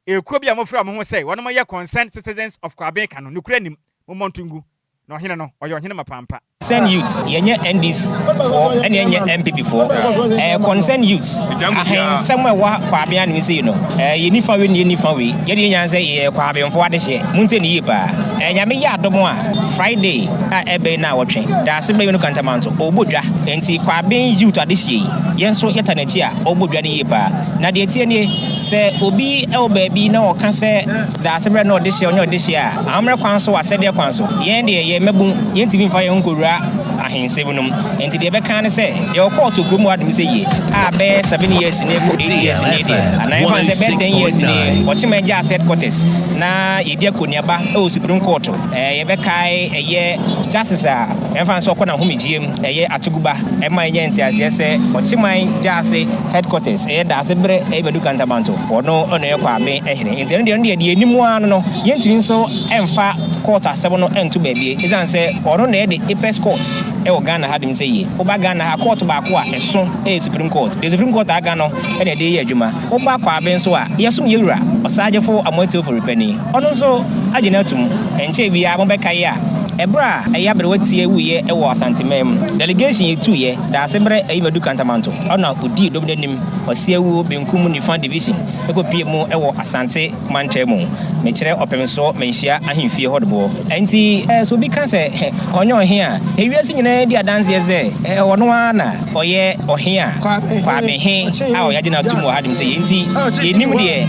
a ekuo bi a mofrɛ wɔn ho sɛ wɔnom yɛ Concerned Citizens of Kwaben ka no, nokorɛ nnim, mommɔ nto ngu, na ɔhene no, ɔyɛ ɔhene mapa ampa. Concern Youth, yɛnyɛ NDC foɔ ɛne yɛnyɛ NPP foɔ. Ɛyɛ Concern Youth. Ahensɛm a ɛwɔ Kwabena anom sei no, ɛyɛ nifa wei ne yɛ nifa wei. Yɛde yɛn nyinaa sɛ yɛyɛ Kwabenfoɔ adehyeɛ. Montie no yie paa. Ɛyɛ Nyame yɛ adom a, Friday a ɛbɛn yi naawɔtwe, Daase Bɛyɛ no Kantamanto, ɔrebɔ dwa. Enti Kwaben Youth adehyeɛ yi, yɛn nso yɛta n'akyi a, ɔrebɔ dwa no yie paa. Na deɛ ɛteɛ nie, sɛ obi wɔ baabi na ɔka sɛ Daasebrɛ ne ɔdehyeɛ, ɔnyɛ ɔdehyeɛ a, amammerɛ kwan so, asɛdeɛ kwan so, yɛn deɛ yɛyɛ mmabun, yɛntumi mfa yɛn ho nkɔwura ahensɛm no mu. Enti deɛ yɛbɛka ara ne sɛ, yɛwɔ kɔɔto kurom hɔ adom sɛ yie a bɛyɛ 7 years nie kɔ 8 years nie deɛ, anaa yɛmfa no sɛ bɛyɛ 10 years nie, Ɔkyema agya ase headquarters na yɛdi akɔneaba wɔ Supreme Court. Yɛbɛkae ɛyɛ Justice a yɛmfa no sɛ ɔkɔ n'ahomegyeɛ mu, ɛyɛ Atuguba, ɛma yɛnya nteaseɛ sɛ Ɔkyeman gya ase headquarters, ɛyɛ Daasebrɛ, ɛyɛ Badu Kantamanto, ɔno na ɔyɛ Kwame hene. Nti ɛno deɛ, ɛno deɛ, deɛ yɛnim ara no no, yɛntumi nso mfa court asɛm no nto baabi ɛsiane sɛ ɔno na ɛyɛ the apex court wɔ Ghana ha dem sɛ yie. Woba Ghana ha, court baako a ɛso yɛ Supreme Court. Deɛ Supreme Court aka no na yɛde yɛ adwuma. Woba Kwabe nso a, yɛsom yɛn wura, Ɔsagyefo Amoatio Foripani. Ɔno nso agye no atom. Ɛnkyɛe biara mobɛkae a, ɛberɛ a ɛyɛ aberewa tia wuiɛ wɔ Asanteman mu, delegation yɛtuiɛ, Daasebrɛ Ayimadu Kantamanto, ɔna ɔdii dɔm no anim, Ɔseawuo Benkum Nifa Division kɔpie mu wɔ Asante mantam mu, mekyerɛ Ɔpemsoɔ Manhyia ahemfie hɔ dodoɔ. Ɛnti sɛ obi ka sɛ ɔnyɛ ɔhe a, ewiase nyinaa di adanseɛ sɛ ɔno ara na ɔyɛ ɔhe a Kwame he a ɔyɛ agye no atom wɔ ha dem sɛ yei nti yɛnnim deɛ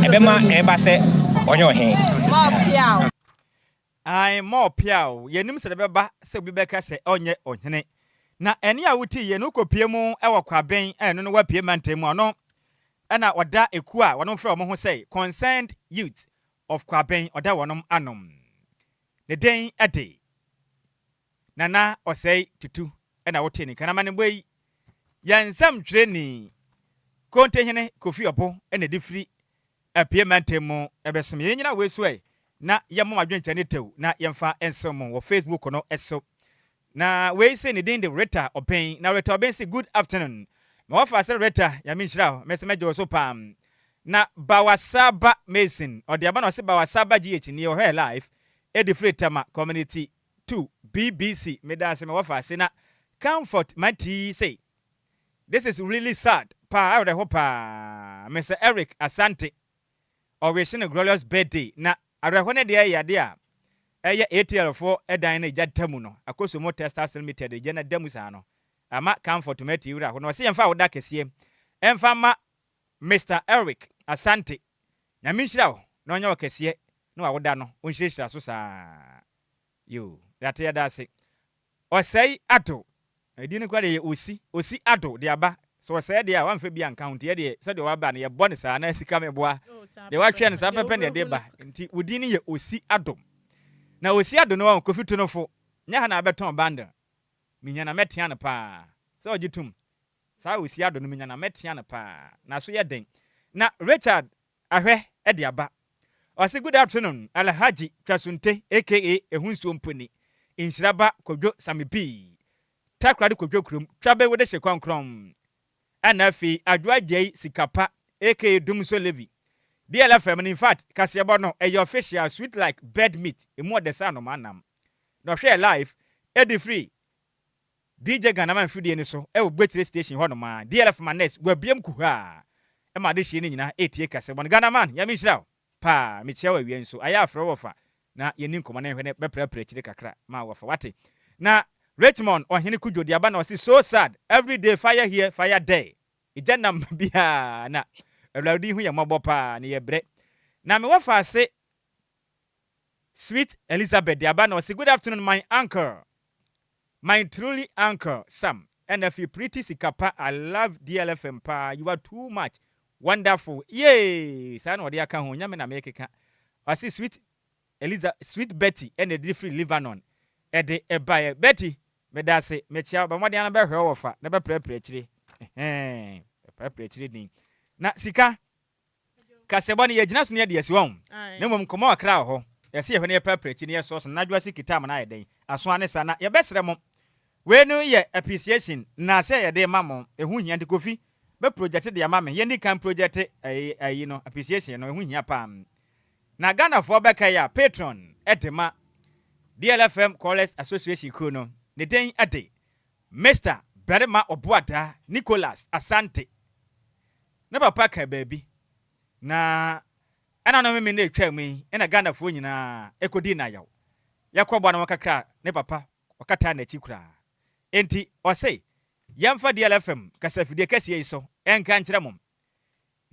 ɛbɛma ɛbɛba sɛ ɔnyɛ ɔhe. Ae, more peaw, yɛnnim sɛdeɛ ɛbɛba sɛ obi bɛka sɛ ɔnyɛ ɔhene. Na ɛnne a wote yie no wokɔpue mu wɔ Kwaben a ɛno no woapue mantam mu a ɔno na ɔda ekuo a wɔnom frɛ wɔn ho sɛ Concerned Youth of Kwaben ɔda wɔnom anom. Ne den de Nana Ɔsɛe Tutu na wotee ne nka. Na amanebɔ yi yɛ nsɛmtwerɛni Kontehene Kofi Ɔbo na ɛde firi Apue mantam mu bɛsom. Yɛn nyina wei so ɛ na yɛmmɔ mo adwenkyerɛ ne tɛw na yɛmfa nsom mo wɔ Facebook no so. Na wei se ne din de Rita Obeng. Na Rita Obeng se good afternoon. Ma wɔfa ase Rita, Nyame nhyira wo. Mese mɛgye wo so paa. Na Bawasaba Mason, ɔde aba na ɔse Bawasaba GH nie, ɔhwɛ live ɛdi firi Tema Community 2 BBC. Meda ase ma wɔfa ase. Na Comfort Mantii se this is really sad paa, awerɛho paa. Mr Eric Asante ɔwehye no glorious birthday. Na awerɛho no deɛ ɛyɛ adeɛ a ɛyɛ ATL foɔ dan no egya da mu no, Akosombo Textiles Limited egya no da mu saa no, ama Comfort Mati wura hɔ na ɔse yɛmfa awoda kɛseɛ ɛmfa ma Mister Eric Asante. Nyame nhyira wo na ɔnyɛ wo kɛseɛ na wawoda no ɔnhyirahyira so saa. Yoo, yɛate yɛda ase. Ɔsɛe Addo. Edin no koraa deɛ ɛyɛ Osi. Osi Addo de aba. Sɛ ɔsɛe deɛ a, wamfa bi anka ho nti yɛdeɛ sɛdeɛ waba no yɛbɔ no saa na sika meboa. Deɛ watwerɛ no saa pɛpɛ na yɛde ba. Nti wo din no yɛ Osi Addo. Na Osi Addo no wahu, Kofi Tonofo, nyɛ ha na abɛtɔn bundle. Menya na mɛtea no paa. Sɛ ɔgye tom. Saa Osi Addo no menya na mɛtea no paa. N'aso yɛ den. Na Richard Ahwɛ de aba. Ɔse good afternoon Alhaji Twasunte aka Ehu Nsuo Mpo Ni, Nhyira Ba Kwadwo Same Pii, Takoradi Kwadwo Kurom, Twabe Wode Hye Kɔnkrɔn, ɛna afei Adwo Agyei Sika Pa aka Dumnso Levy. DLFM no infact kaseɛbɔ no ɛyɛ official sweet like bird meat emu ɔdɛ sɛ anomaa nam. Na ɔhwɛɛ live ɛde firi DJ Ghanaman mfidie no so wɔ Gbekyire station hɔ nom a, DLF Maness wabiem kuhaa ma adehyeɛ no nyinaa retie kasɛbɔ no. Ghanaman, Nyame nhyira wo paa, mekyia wo awia nso. Ayɛ a frɛ wo wɔfa na yɛnni nkɔmmɔ na yɛnhwɛ na bɛprapra akyire kakra ma wɔfa, wate? Na Richmond Ɔhene Kudwo de aba na ɔse so sad, everyday fire here, fire there. Egya nam biaa na Awurade hu yɛn mmɔbɔ paa na yɛbrɛ. Na me wɔfa ase Sweet Elizabeth de aba na ɔse good afternoon my uncle. My truly uncle Sam ɛna afei pretty sika pa I love DLFM paa you are too much wonderful yee saa na ɔde aka ho nyɛ me na mekeka ɔse sweet Eliza sweet Betty ɛna ɛde firi Lebanon ɛde ɛbaeɛ Betty medase mekyia wo bɔ mmɔden ara bɛhwɛ wo wɔfa na bɛprɛprɛ akyire ɛhɛn bɛprɛprɛ akyire din na sika Kaseɛbɔ no, yɛgyina so na yɛde asi wɔn, na mmom nkɔmmɔ kakra wɔ hɔ. Yɛse yɛhwɛ na yɛprapra akyi na yɛsɔɔ so na anadwo ase kita ama no ayɛ dɛn? Aso ane saa. Na yɛbɛsrɛ mo, wei no yɛ appreciation nnaase a yɛde rema mo, ɛho hia nti Kofi bɛ project de ama me, yɛnni kan project ɛyi ɛyi no, appreciation no, ɛho hia paa. Na Ghanafoɔ bɛkae a, Patron de ma DLFM Callers Association kuo no. Ne din de Mister Barima Ɔboadaa Nicholas Asante. Ne papa ka baabi, na ɛna no meme na ɛtwaa mu yi na Ghanafoɔ nyinaa ɛkɔdii no ayaw. Yɛkɔboa no ho kakra a, ne papa ɔkataa n'akyi koraa. Enti ɔse yɛmfa DLFM kasafidie kɛseɛ yi so nka nkyerɛ mo.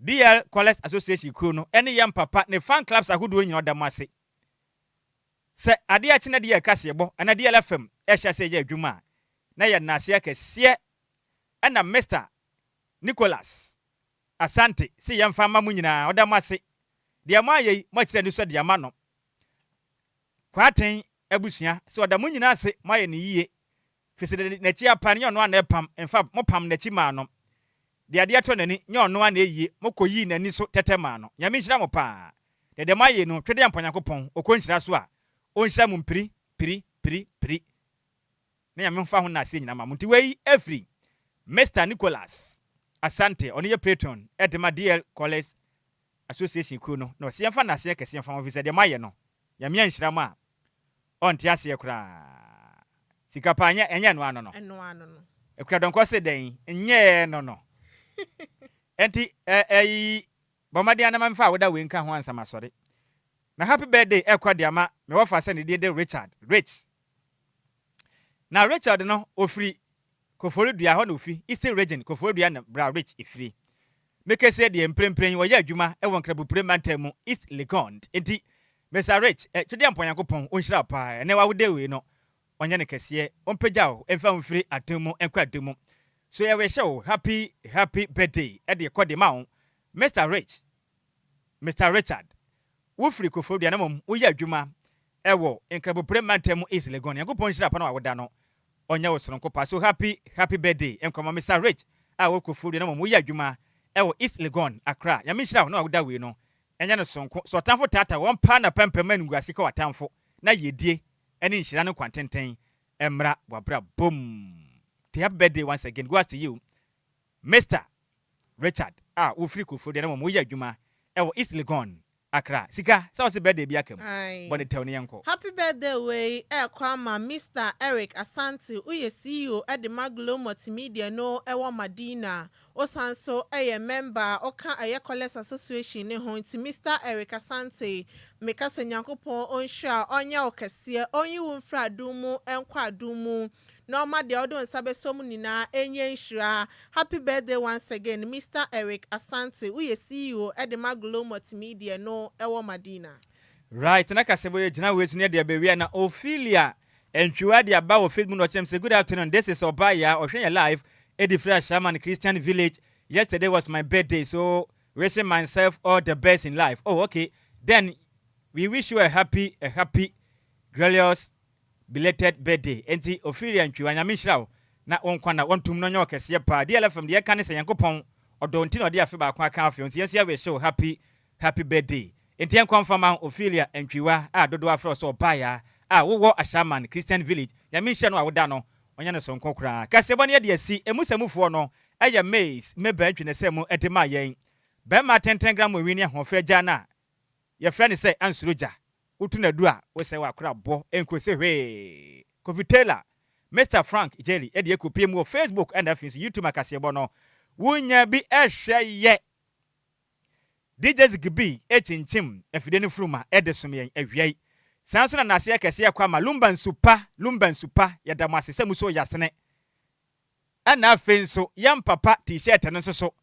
DL Callers Association kuo no ne yɛn papa ne fan clubs ahodoɔ nyinaa ɔda mo ase. Sɛ adeɛ akye na DL kaseɛbɔ anaa DLFM rehyɛ aseɛ yɛ adwuma a, na yɛ nnaseɛ kɛseɛ ɛna Mister Nicholas Asante se yɛmfa mma mo nyinaa. Ɔda mo ase. Deɛ moayɛ yi, moakyerɛ anisɔ de ama no. Kwarteng abusua se ɔda mo nyinaa ase, moayɛ no yie. Firi sɛ deɛ n'akyi apa no, nyɛ ɔno ara na ɛpam, mfa, mopam n'akyi maa no. Deɛ adeɛ tɔ n'ani, nyɛ ɔno ara na ɛyie, mokɔyii n'ani so tɛtɛ maa no. Nyame nhyira mo paa. Deɛ deɛ moayɛ yi no, Twedeampɔ Nyankopɔn, ɔkɔ nhyira so a, ɔnhyira mo mpiri, piri, piri, piri. Na Nyame mfa ho nnaseɛ nyina ma mo. Nti wei ɛfiri Mister Nicholas Asante, ɔno yɛ Patron de ma DL College Association kuo no, na ɔse yɛmfa nnaseɛ kɛseɛ mfa mo, ɛfiri sɛ deɛ moayɛ no, Nyame anhyira mo a, ɔnte aseɛ koraa. Sika paa nyɛ, ɛnyɛ ɛno ano no. Ɛno ano no. Akua Donkor se dɛn? Nyɛɛ no no. Ɛnti ɛ, ɛyi, bɔ mmɔden ara na ma memfa awoda wei nka ho ansa masɔre. Na happy birthday ɛkɔ de ama me wɔfa sɛ ne din de Richard, Rich. Na Richard no, ɔfiri Koforidua, hɔ na ɔfi, Eastern Region, Koforidua na bra Rich firi. Me kɛseɛ deɛ mprempren ɔyɛ adwuma wɔ Nkrabopire mantam mu, East Legon. Enti, Mister Rich, eh, Twedeampɔn Nyankopɔn ɔnhyira wo paa. Ɛnnɛ w'awoda wei no, ɔnyɛ no kɛseɛ, ɔmpagya wo mfa wo mfiri adom mu nkɔ adom mu. So yɛwish wo happy, happy birthday de kɔ de ma wo, Mister Rich. Mister Richard, wofiri Koforidua na mmom woyɛ adwuma wɔ Nkrabopire mantam mu East Legon. Nyankopɔn nhyira pa na w'awoda no ɔnyɛ wo soronko pa. So happy happy birthday nkɔma Mister Rich a wɔ Koforidua na mmom woyɛ adwuma wɔ East Legon, Accra. Nyame nhyira wo na w'awoda wei no ɛnyɛ no soronko. Sɛ ɔtamfo taataa wo ɔmpa na pɛmpɛm ma animguase ka w'atamfo na yiedie ne nhyira ne nkwa tenten mmra w'abrabɔ mu. Nti happy birthday once again goes to you Mister Richard a wofiri Koforidua na mmom woyɛ adwuma wɔ East Legon, Accra. Sika, sɛ wose birthday bi aka mu, Ae. bɔ ne tɛw na yɛnkɔ. Happy birthday wei ɛɛkɔ ama Mister Eric Asante, woyɛ CEO de ma Glow Multimedia no ɛwɔ Madina. Wosan nso yɛ member a woka ɛyɛ Callers Association no ho nti Mister Eric Asante meka sɛ Nyankopɔn ɔnhyira wo, ɔnyɛ wo kɛseɛ, ɔnyi wo mfiri adom mu nkɔ adom mu. Na ɔma deɛ ɔde wo nsa bɛsɔ mu nyinaa ɛnyɛ nhyira. Happy birthday once again Mister Eric Asante, woyɛ CEO de ma Glow Multimedia no wɔ Madina. Right na kasɛbɔ yɛ gyina wei so ne yɛde abɛwia na Ophelia Antwiwa de aba wɔ Facebook na ɔkyerɛ me sɛ good afternoon this is Ɔbaa Yaa ɔhwɛ yɛn live ɛdi firi Ashaiman Christian Village yesterday was my birthday so wishing myself all the best in life oh okay then we wish you a happy a happy glorious Belated birthday enti Ophelia Ntwiwa Nyame nhyira wo na wo nkwa nna wɔntom na ɔnyɛ wo kɛseɛ paa DLFM deɛ yɛka ne sɛ Nyankopɔn ɔdɔ wo nti na ɔde afe baako aka afe ho nti yɛn nso yɛ wish wo happy happy birthday enti yɛnkɔ mfa ma Ophelia Ntwiwa a dodoɔ afrɛ wo sɛ ɔbaayaa a wowɔ Ashaiman Christian Village Nyame nhyira no a woda no ɔnyɛ no soronko koraa Kaseɛbɔ no yɛde asi emu sɛmufoɔ no yɛ Maize Mabel Ntwi na ɛsɛ mu de maa yɛn Bɛrima tenten gramowi ne ahoɔfɛ agya no a Yɛfrɛ no sɛ ansuro gya. Wotu no adu a, wosɛe w'akorabɔ nkosi hwee. Kofi Taylor, Mister Frank Jelly de akɔpue mu wɔ Facebook ɛna afei nso YouTube akaseɛbɔ no wonya bi hwɛ yɛ. DJ Ziggy kyinkyim afidie no funuma de som yɛn awia yi. Saa nso na naseɛ kɛseɛ kɔ ama Lumba Nsu Pa, Lumba Nsu Pa, yɛda mo ase sɛ mosoo yasene. Ɛna afei nso yɛn papa T-shirt no nso so,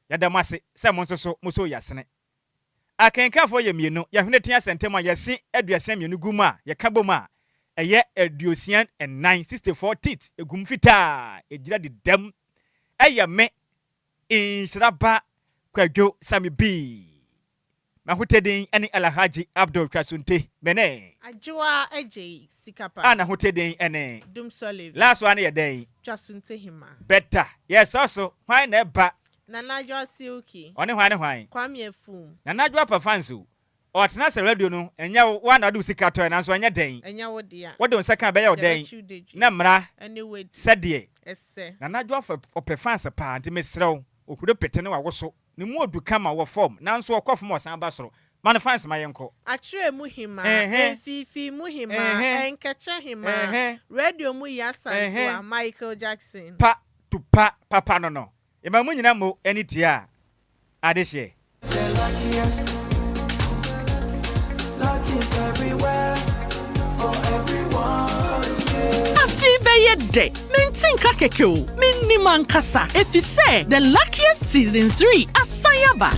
yɛda mo ase sɛ mo nso so mosoo yasene. Akenkanfoɔ yɛ mmienu, yɛhwene tea sɛntɛm a yɛse 62 gu mu a yɛka bom a ɛyɛ 64, 64 teeth gu mu fitaa ɛgyina dedam. Ɛyɛ me Nhyira ba Kwadwo Sammy B. M'ahotɛdin ne Alhaji Abdul Twasunte. Me ne. Adwoa Adjei Sikapa. A n'ahotɛdin ne. Dumsor Levi. Last one no yɛ dɛn? Twasunte Hima. Better. Yɛsɔ so. Hwan na ɛba? Nana Adwoa Silky. Ɔne hwan ne hwan? Kwame Afum. Nana Adwoa Pafanso. Ɔtena ase radio no, ɛnyɛ wo, wo ara na wode wo sika tɔe nanso ɛnyɛ dɛn? Ɛnyɛ wo dea. Wode wo nsa ka a ɛbɛyɛ wo dɛn? Yɛbɛkye wo dadwi. Na mmara Ɛne wo adi. sɛdeɛ. Ɛsɛ. Nana Adwoa fɛ, ɔpɛ fans paa nti mesrɛ wo, ohuri pete ne wawoso. Ne mu odu kama wɔ fam nanso ɔkɔ fam a ɔsan ba soro. Ma no fans ma yɛnkɔ. Akyerɛ mu hemaa, mfiifii mu hemaa, nkɛkyɛ hemaa, radio mu Yaa Asantewaa, Michael Jackson. Pa to pa papa no no. Yɛma mo nyina mo ani tua adehyeɛ. The luckiest. Luck is everywhere for everyone. Yeah. Afei bɛyɛ dɛ. Mente nka kɛkɛ o, mennim ankasa, efisɛ The Luckiest Season 3 asan aba.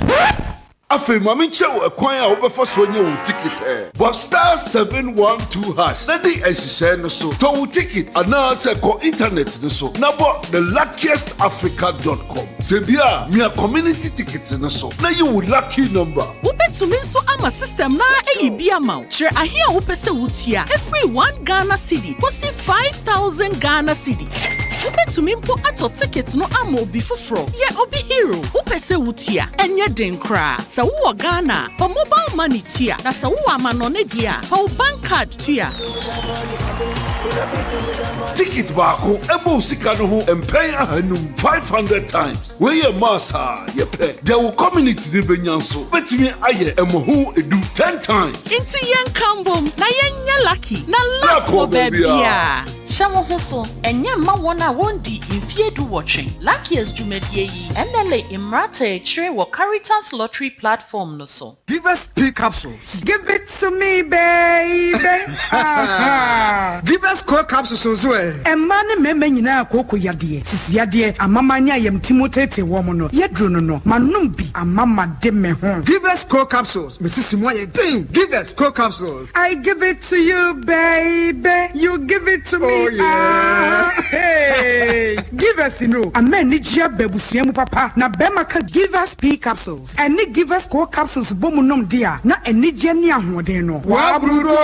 Afei ma menkyerɛ wo ɛkwan a wobɛfa so anya wo ticket ɛ. Bɔ *712# na di nhyehyɛe no so. Tɔ wo ticket anaasɛ kɔ internet no so na bɔ theluckiestafrica.com. Sɛ bi a mia community ticket no so na yi wo lucky number. Wobɛtumi nso ama system na ayi bi ama wo. Kyerɛ ahe a wopɛ sɛ wotua ɛfiri 1 Ghana cedi kɔsi 5000 Ghana cedi. Wobɛtumi mpo atɔ ticket no ama obi foforɔ. Yɛ obi hero. Wopɛ sɛ wotua, ɛnyɛ den koraa. Sɛ wowɔ Ghana a, fa mobile money tua, na sɛ wowɔ amanɔne deɛ a, fa wo bank card tua. Ticket baako ɛbɔ wo sika no ho mpɛn 500, 500 times. Wei yɛ mass a yɛpɛ. Deɛ wo community no bɛnya nso bɛtumi ayɛ ɛmmɔho 10, 10 times. Nti yɛnka mbom na yɛnyɛ lucky na luck wɔ baabiaa. Hyɛ wo ho so, ɛnyɛ mma wɔn a wɔndi mfeɛ 18. Luckiest dwumadie yi, NLA mmara ta akyire wɔ Caritas Lottery platform no so. Give us P capsules. Give it to me, baby. Give us Co capsules nso ɛ. Mmaa ne mmarima nyinaa kooko yadeɛ, sisi yadeɛ, amama ne ayamtimu tete wɔn no, yɛduro no, manom bi ama ma de me ho. Give us Co capsules. Me sisi mu ayɛ den. Give us Co capsules. I give it to you, baby. You give it to me. Oh, yeah. Ah, hey. Give us no. Ama anigye aba abusua mu papa na bɛrima ka Give us P capsules ɛne Give us Co capsules bɔ mu nom de a, na anigye ne ahoɔden no. Wabrudo.